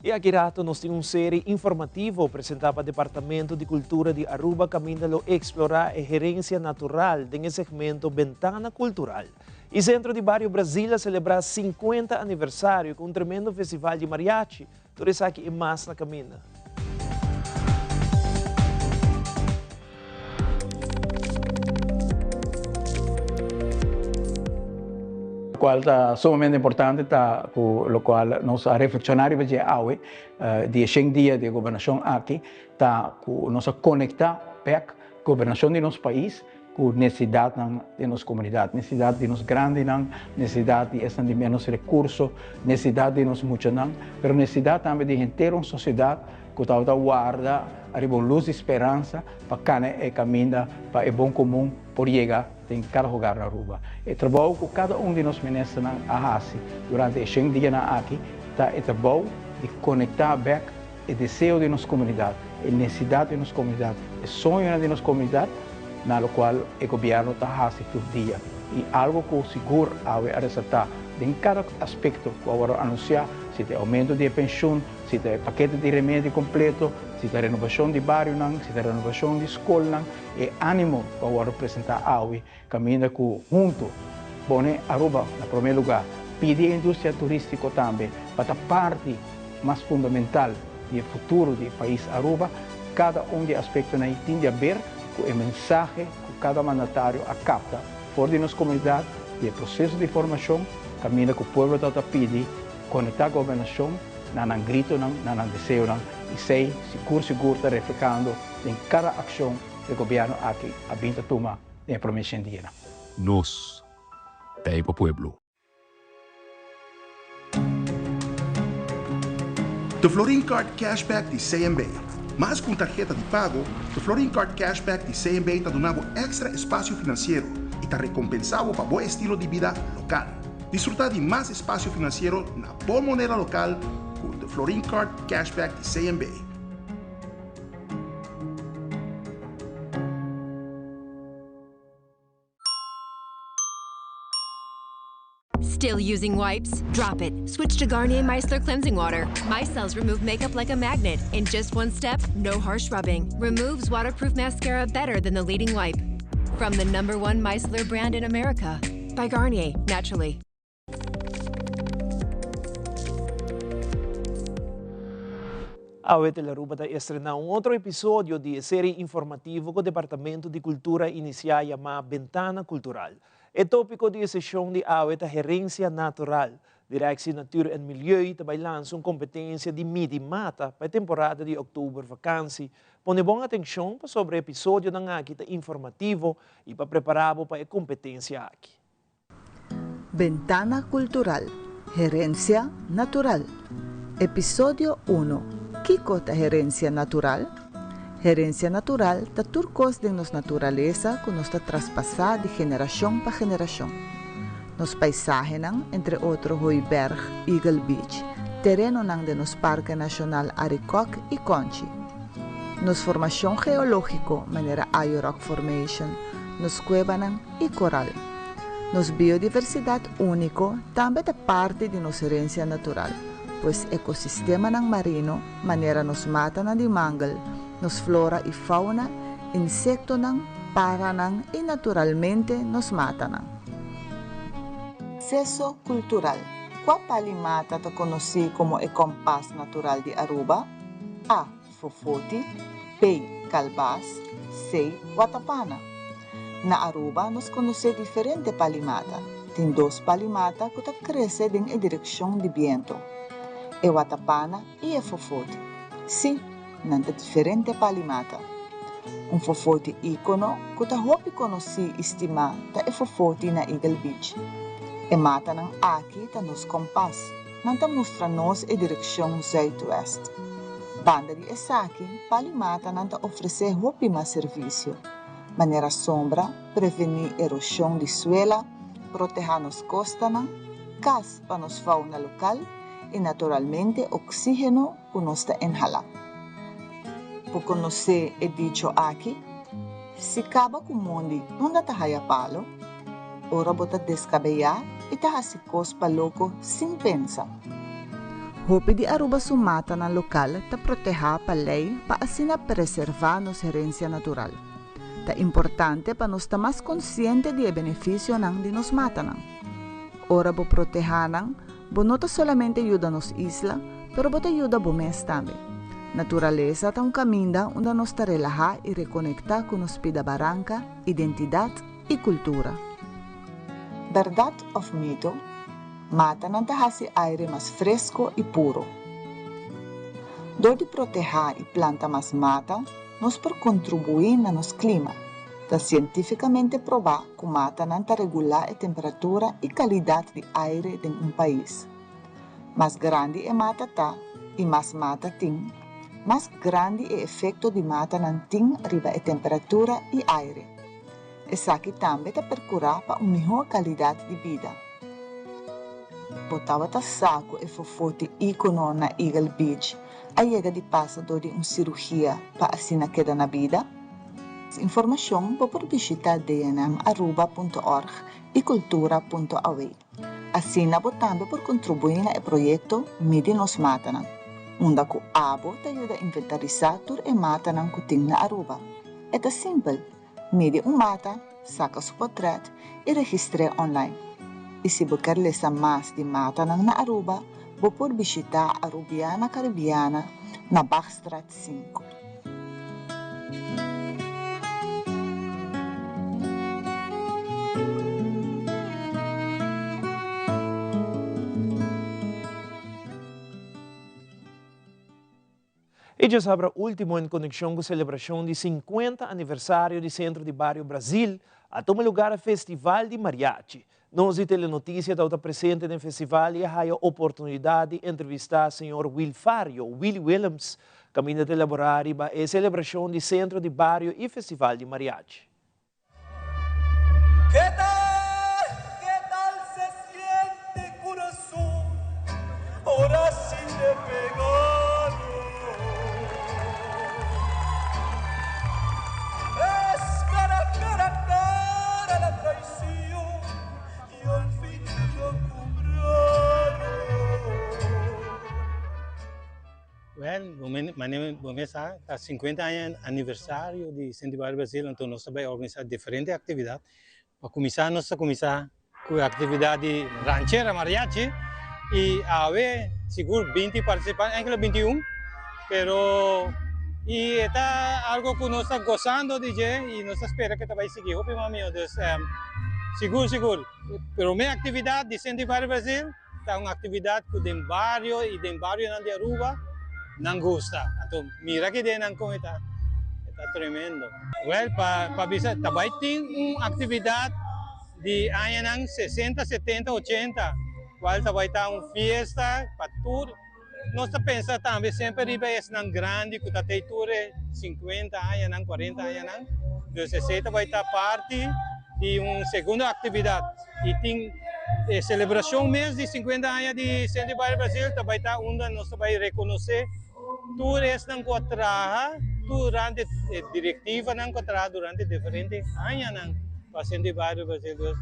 Y aki rato nos tin un serie informativo presenta pa Departamento di Cultura di Aruba caminda lo explora e herencia natural den e segmento Bentana Cultural. Y Centro di Bario Brasil a celebra 50 aniversario cu un tremendo festival di mariachi. Tur esaki y mas na caminda. Locual ta sumamente importante ta cu locual nos a reflexiona riba dje awe di e shen dia di e gobernacion aki ta cu nos a conecta bek gobernacion di nos pais cu necesidadnan den nos comunidad, necesidad di nos grandinan, necesidad di esnan di menos recurso, necesidad di nos muchanan, pero necesidad tambe di henter un sociedad cu tabata warda ariba un luz di speransa pa cana e caminda pa e bon comun por yega den cada hogar na Aruba. E trabou cu cada un di nos ministernan a haci durante e shen dianan aki ta e trabou di conecta bek e deseo di nos comunidad, e necesidad di nos comunidad, e soñonan di nos comunidad na locual e gobierno ta haci tur dia. Y algo cu sigur awe a resalta den cada aspecto cu a wordo anuncia, si ta e aumento di e pensioen, si ta e pakete di remedi completo, si ta renovacion di barionan, si ta renovacion di scolnan, e animo cu a wordo presenta awe caminda cu hunto pone Aruba na prome lugar, pidi e industria turistico tambe pa ta parti mas fundamental di e futuro di e pais Aruba, cada un di e aspectonan ey tin di haber cu e mensahe cu cada mandatario a capta for di nos comunidad di e proceso di formacion caminda cu pueblo ta ta pidi conecta gobernacion na nan gritonan, na nan deseonan y esey sigur sigur ta reflehando den cada accion cu e gobierno aki a bin ta tuma den e prome shen dianan. Nos ta ey pa pueblo. The Florin Card Cashback di CMB. Mas ku un tarheta di pago, The Florin Card Cashback di CMB ta duna bo èkstra espasio finansiero i ta rekompensá bo pa bo estilo di bida lokal. Disfrutá di mas espasio finansiero na bo moneda lokal ku The Florin Card Cashback di CMB. Still using wipes? Drop it. Switch to Garnier Micellar Cleansing Water. Micelles remove makeup like a magnet. In just one step, no harsh rubbing. Removes waterproof mascara better than the leading wipe. From the number one micellar brand in America. By Garnier, naturally. Awe Telearuba ta estrená un otro episodio di e serie informativo ku Departamento di Kultura inisiá yamá Bentana Kultural. E tópiko di e seshon di awe ta Herensia Natural. Directie Natuur en Milieu ta bai lansa un kompetensia di midi mata pa e temporada di òktober vakansi. Pone bon atenshon pasobra e episodionan aki ta informativo i pa prepará bo pa e kompetensia aki. Bentana Kultural, Herensia Natural Episodio uno, Kiko ta herensia natural? Herensia natural ta tur kos den nos naturalesa ku nos ta traspasá di generashon pa generashon. Nos paisahenan, entre otro Hooiberg, Eagle Beach, terenonan den nos Parke Nashonal Arikok i Konchi. Nos formashon geológiko manera Ayo Rock Formation, nos kuebanan i koral. Nos biodiversidat úniko tambe ta parti di nos herensia natural, pues ekosistemanan marino manera nos matanan di mangel, nos flora i fauna, insektonan, paranan i naturalmente nos matanan. Akseso kultural. Kua pali mata ta konosí komo e kompas natural di Aruba? A. Fofoti, B. Kalbas, C. Watapana. Na Aruba nos konosé diferente palimata. Tin dos palimata ku ta krese den e direkshon di biento, e watapana i e fofoti. Sí, nan ta diferente palimata. Un fofoti íkono ku ta hopi konosí i stimá ta e fofoti na Eagle Beach. E matanan aki ta nos kompas. Nan ta mustra nos e direkshon zuidwest. Banda di esaki, pali matanan ta ofresé hopi mas servisio, manera sombra, prevení eroshon di suela, protehá nos kostanan, kas pa nos fauna lokal i naturalmente oksígeno ku nos ta inhalá. Bo konosé e dicho aki? Si kaba ku mondi, unda ta haya palo? Ora bo ta deskabeyá i ta hasi kos pa loko sin pensa. Hopi di Aruba su matanan lokal ta protehá pa lei pa asina preservá nos herensia natural. Ta importante pa nos ta mas konsiente di e benefisionan di nos matanan. Ora bo protehá nan, bo no ta solamente yuda nos isla, pero bo ta yuda bo mes tambe. Naturalesa ta un kaminda unda nos ta relahá i rekonektá ku nos pida baranka, identidat i kultura. Berdad of mito? Matanan ta hasi aire mas fresco y puro. Dor di proteha y planta mas mata, nos por contribui na nos clima. Ta cientificamente proba cu matanan ta regula e temperatura y calidad di aire den un pais. Mas grandi e mata ta y mas mata tin, mas grandi e efecto di matanan tin riba e temperatura y aire. Esaki tambe ta percura pa un mihor calidad di bida. Bo tabata sa cu e fofoti icono na Eagle Beach a yega di pasa dor di un cirugia pa asina keda na bida? Mas informacion bo por bishita dnmaruba.org y cultura.aw. Asina bo tambe por contribui na e proyecto Midi Nos Matanan, unda cu abo ta yuda inventarisa tur e matanan cu tin na Aruba. E ta simpel, Midi un mata, saka su potret i registr'é online. I si bo ker lesa mas di matanan na Aruba, bo por bishitá Arubiana Caribiana na Bachstraat sinku. E djasabra ultimo en konekshon ku selebrashon di sinkuenta aniversario di Sentro di Bario Brazil a tuma lugar e Festival di Mariachi. Nos di Telenotisia tabata presente den festival i a haya oportunidat di entrevistá señor Wilfario Willy Willems kaminda ta elaborá riba e selebrashon di Sentro di Bario i Festival di Mariachi. Ke tal, ke tal se siente corazón ora si te pegaron? Es cara, cara, cara la traición y al fin te la cobraron. Well, manera bo mes sa, ta 50 aña aniversario di Centro di Barrio Brasil, anto nos ta bai organisa diferente actividad. Pa cuminsa nos ta cuminsa cu e actividad di Ranchera Mariachi y awe sigur 20 participante, enkele 21, pero y e ta algo cu nos ta gozando di dje y nos ta spera cu ta bai sigui hopi mas miho. Dus sigur sigur, prome actividad di Centro di Barrio Brasil. Ta un actividad cu den bario y den barionan di Aruba nan gusta. Anto mira ki den nan con e ta, e ta tremendo. Well, pa pa bisa ta bay tin un actividad di añanan sesenta, setenta, ochenta, cual ta bay ta un fiesta pa tur. Nos ta pensa tambe semper riba esnan grandi cu ta tey tur e 50 añanan, 40 añanan. Dus esey ta bay ta parti di un segundo actividad. Y tin e celebracion mes di 50 aña di Centro di Baile Brasil ta bay ta unda nos ta bay reconoce tur esnan cu a traha durante e directivanan cu a traha durante diferente añanan pa Centro di Baile Brasil. Dus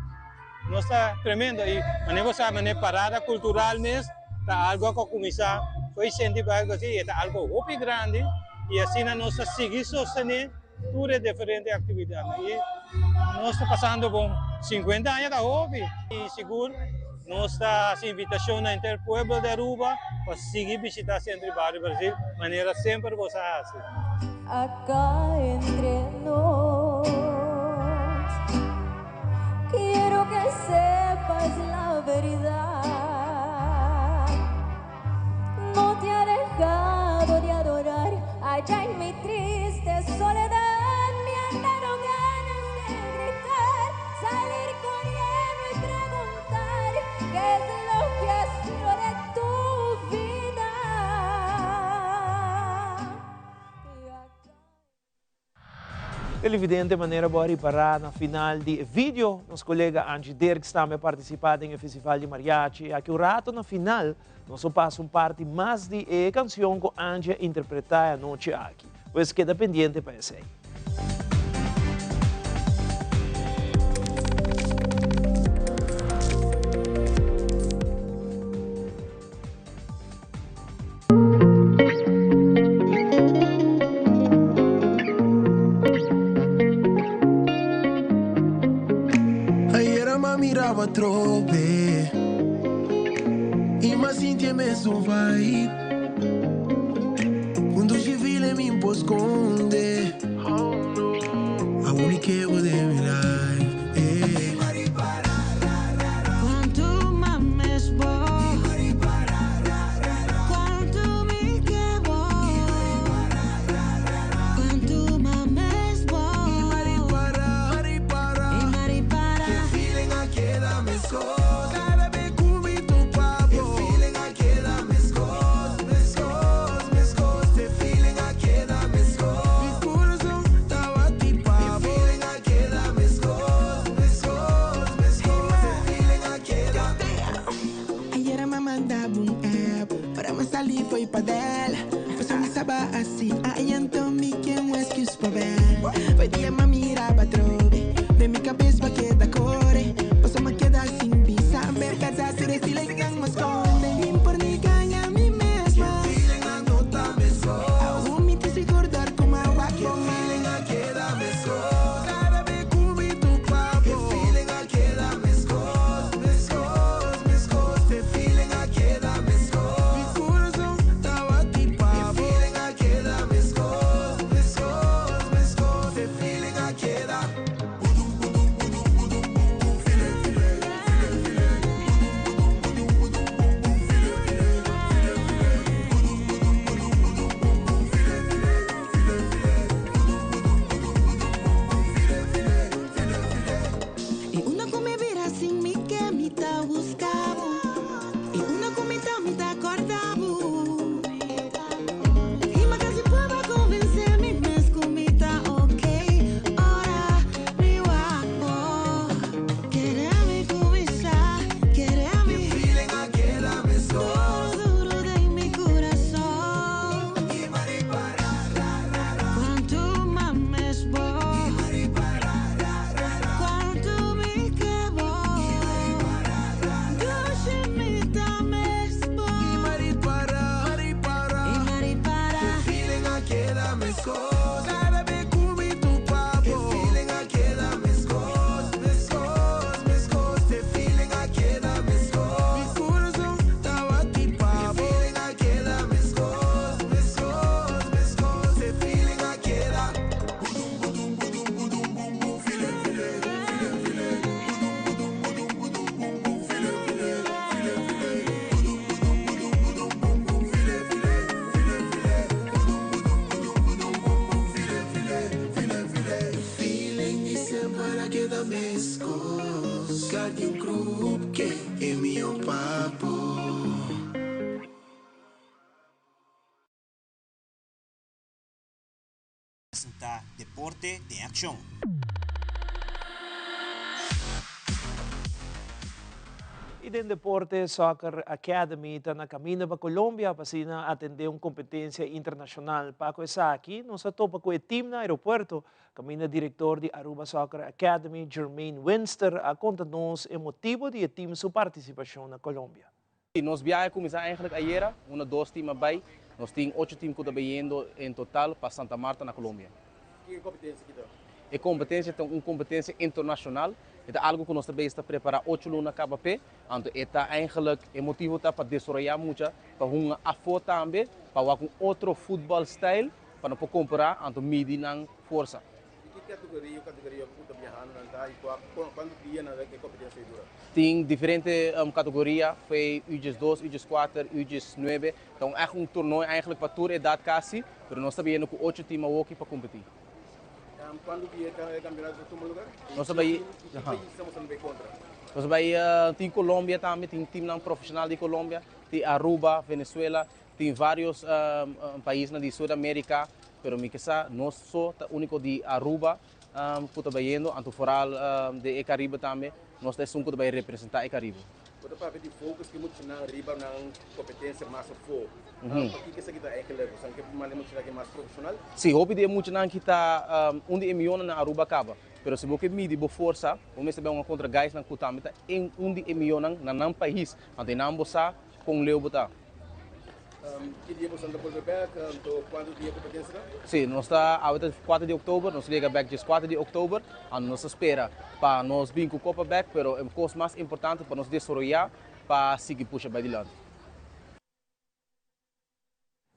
nos ta tremendo y manera bo sa manera parada cultural mes ta algo cu a cuminsa fo'i Centro di Baile Brasil y e ta algo hopi grandi y asina nos ta sigui sostene tur e diferente actividadnan y nos ta pasando bon. 50 aña ta hopi y sigur nos ta haci invitacion na henter pueblo di Aruba pa sigui bishita Centro di Bario Brasil manera semper bo sa haci. Acá entre nos Quiero que sepas la verdad No te ha dejado de adorar Allá en mi triste soledad Me han dado ganas de gritar Salir corriendo y preguntar ¿Qué es lo que ha sido de tu vida? Televidente, manera bo a ripará na final di e video, nos kolega Angie Dirks tambe a partisipá den e festival di mariachi. Aki un rato na final nos lo pasa un parti mas di e kansion ku Angie a interpretá e anochi aki. Pues keda pendiente pa esei. Ayera m'a miraba atrobe Y m'a sinti e mesun vibe Un dushi feeling mi por sconde Awor mi ke bo den mi life eh. mi kabes bo a keda kore. Paso m'a keda sin bisa bèrgwensa tur e feelingnan m'a skonde. Mi por ni gaña mi mes mas. E feelingnan no ta meskos. Aun mi tin sigur dor ku m'a wak bo mas. E feeling a keda meskos. Kada be ku mi topa bo. E feeling a keda meskos, meskos, meskos. E feeling a keda meskos. Mi kurason ta bati pa bo. E feeling a keda meskos, meskos, meskos. E feeling a keda. E unda ku mi bira sin mi ke mi ta buska bo E unda ku mi ta mi ta korda bo I mi kasi prueba konvensé mi mes ku mi ta ok Ora mi wak bo Kere mi kuminsá kere mi E feeling a keda meskos Duro duro den mi kurason Kuantu mames bo Kuantu mi ke bo Dushi mi ta mes bo E feeling a keda meskos Kada be ku mi topa bo E feeling a keda meskos, meskos, meskos E feeling a keda meskos Mi kurason ta bati pa bo E feeling a keda meskos, meskos, meskos E feeling a keda. Feeling di semper a keda meskos Guardian Group ke e mihó pa bo. Presenta Deporte den Accion. Y den deporte, Soccer Academy ta na caminda pa Colombia pa asina atende un competencia internacional. Pa cu esaki, nos a topa cu e team na aeropuerto, caminda director di Aruba Soccer Academy, Jermaine Winster, a conta nos e motibo di e team su participacion na Colombia. Nos biahe a kuminsá eigenlijk ayera, unda dos tim a bai. Nos tin ocho tim ku ta bayendo en total pa Santa Marta na Colombia. Ki e kompetensia ki ta? E kompetensia ta un kompetensia internashonal. E ta algu ku nos ta bezig ta prepará ocho luna kaba p'e. Anto e ta eigenlijk, e motibu ta pa desaroyá mucha, pa hunga afó tambe, pa wak un otro futbòl stijl, pa no por kompará, anto midi nan forsa. Di ki kategoria o kategoria ku ta biahando nan ta i kua kuantu dia nan e kompetensia ei dura? Tin diferente kategoria, foi U diesdos, U dieskuater, U diesnuebe. Ta un ègt un tornoe eigenlijk pa tur edat kasi, pero nos ta bayendo ku ocho tim awoki pa kompetí. Kuantu dia e kampionato ta tuma lugar? Nos ta bai. I ki pais estamos ta bai kontra? Nos ta bai tin Colombia tambe, tin timnan profeshonal di Colombia, tin Aruba, Venezuela, Tin varios paisnan di Sud America, pero mi ke sa nos so ta unico di Aruba cu ta bayendo, anto foral den e Caribe tambe nos ta esun cu ta bay representa e Caribe. Bo ta papia di focus ki muchanan riba nan competencia mas afo. Pakiko esaki ta eigenlijk? Bosan ke manda e muchanan aki mas profesional? Si, hopi di e muchanan ki ta un di e mionan na Aruba caba. Pero si bo ke midi bo forsa, bo mester bay un contra guysnan cu tambe ta un di e mionan na nan pais. Anto einan bo sa con leu bo ta. Ki dia boso ta bolbe bek? Anto kuantu dia kompetensia ta? Sí, nos ta awe ta kuater di oktober, nos yega bek djes kuater di oktober, anto nos ta spera pa nos bin ku kopa bek, pero e kos mas importante pa nos desaroyá pa sigui pusha bai dilanti.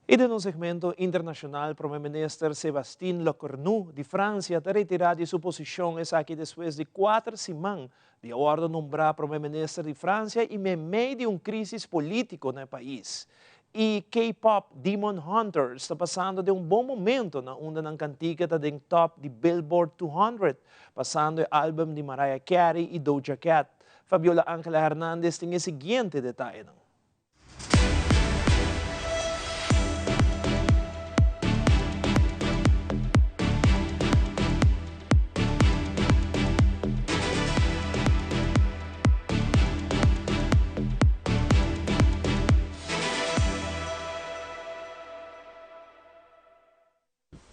I den un segmento internashonal Prome Minister Sebastien Lecornu di Fransia ta retirá di su posishon esaki despues di kuater siman di a wòrdu nombrá Prome Minister di Fransia i meimei di un krísis polítiko na e pais. E K-pop Demon Hunters ta pasando den un bon momento na unda nan kantika ta den top di Billboard 200, pasando e álbum di Mariah Carey i Doja Cat. Fabiola Angela Hernandez tin e siguiente detayenan.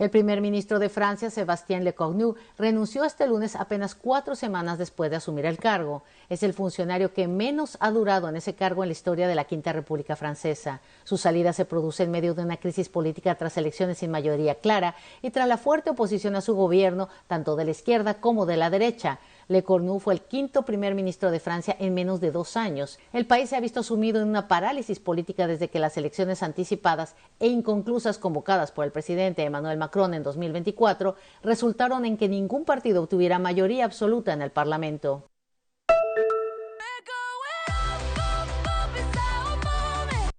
El primer ministro de Francia, Sébastien Lecornu, renunció este lunes apenas cuatro semanas después de asumir el cargo. Es el funcionario que menos ha durado en ese cargo en la historia de la Quinta República Francesa. Su salida se produce en medio de una crisis política tras elecciones sin mayoría clara y tras la fuerte oposición a su gobierno, tanto de la izquierda como de la derecha. Lecornu fue el quinto primer ministro de Francia en menos de dos años. El país se ha visto sumido en una parálisis política desde que las elecciones anticipadas e inconclusas convocadas por el presidente Emmanuel Macron en 2024 resultaron en que ningún partido obtuviera mayoría absoluta en el Parlamento.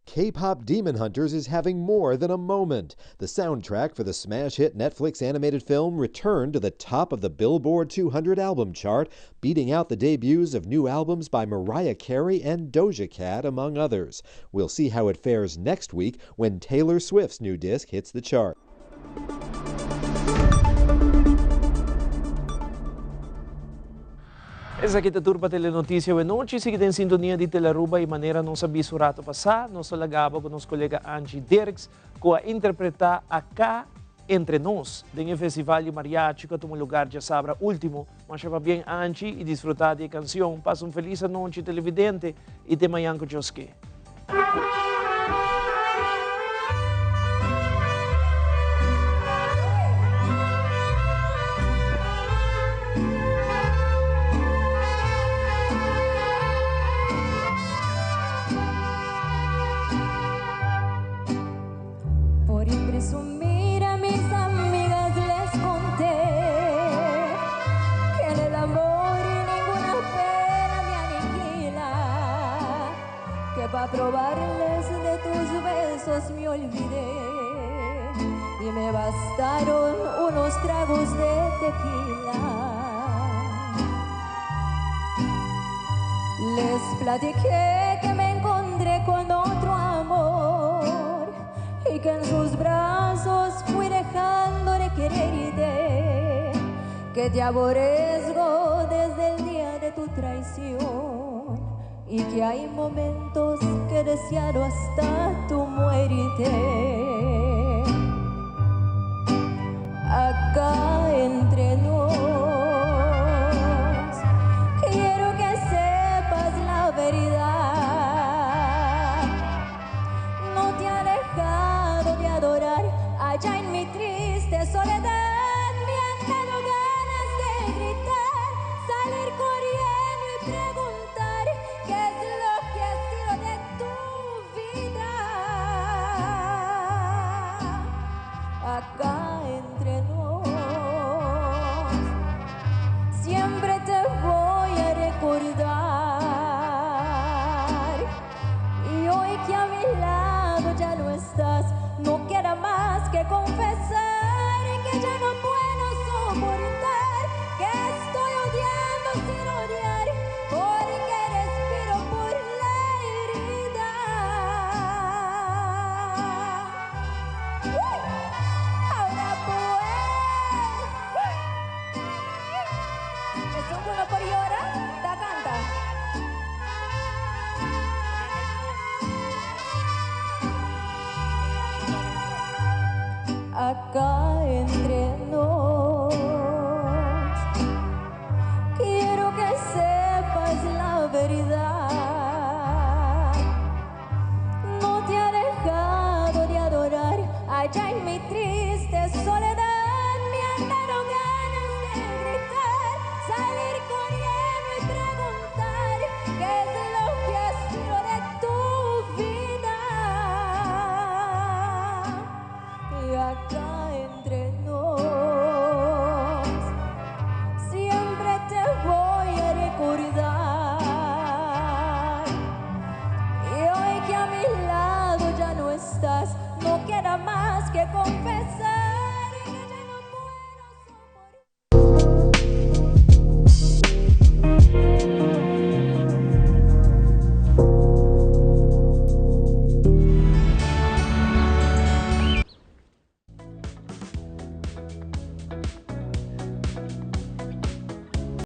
K-pop Demon Hunters is having more than a moment. The soundtrack for the smash hit Netflix animated film returned to the top of the Billboard 200 album chart, beating out the debuts of new albums by Mariah Carey and Doja Cat, among others. We'll see how it fares next week when Taylor Swift's new disc hits the chart. Esaki ta tur pa Telenoticia awe nochi. Sigui den sintonia di Telearuba y manera nos a bisa un rato pasa, nos ta lagaba cu nos colega Angie Dirks cu a interpreta Acá Entre Nos den e festival di mariachi cu a tuma lugar djasabra ultimo. Masha pabien Angie y disfruta di e cancion. Pasa un feliz anochi televidente y te mañan cu Dios ke. Por presumir a mis amigas les conté que en el amor ninguna pena me aniquila, que pa probarles de tus besos me olvidé y me bastaron unos tragos de tequila. Les platiqué que me encontré con otro amor y que en sus brazos fui dejando de quererte, que te aborrezco desde el día de tu traición y que hay momentos que he deseado hasta tu muerte. Acá entre nos, quiero que sepas la verdad. No te ha dejado de adorar allá en mi triste soledad. Me han dado ganas de gritar, salir corriendo y preguntar qué es lo que ha sido de tu vida. Acá entre nos, siempre te voy a recordar. Y hoy que a mi lado ya no estás, no queda más que confesar que ya no puedo soportar, que estoy odiando sin odiar, porque respiro por la herida. ¡Uy! Ahora pues, es un uno por llora, ta canta. Acá entre nos, quiero que sepas la verdad. No te ha dejado de adorar allá en mi triste soledad. Me han dado ganas de gritar, salir corriendo y preguntar qué es lo que ha sido de tu vida. Y acá entre nos, siempre te voy a recordar. Y hoy que a mi lado ya no estás, no queda más que confesar.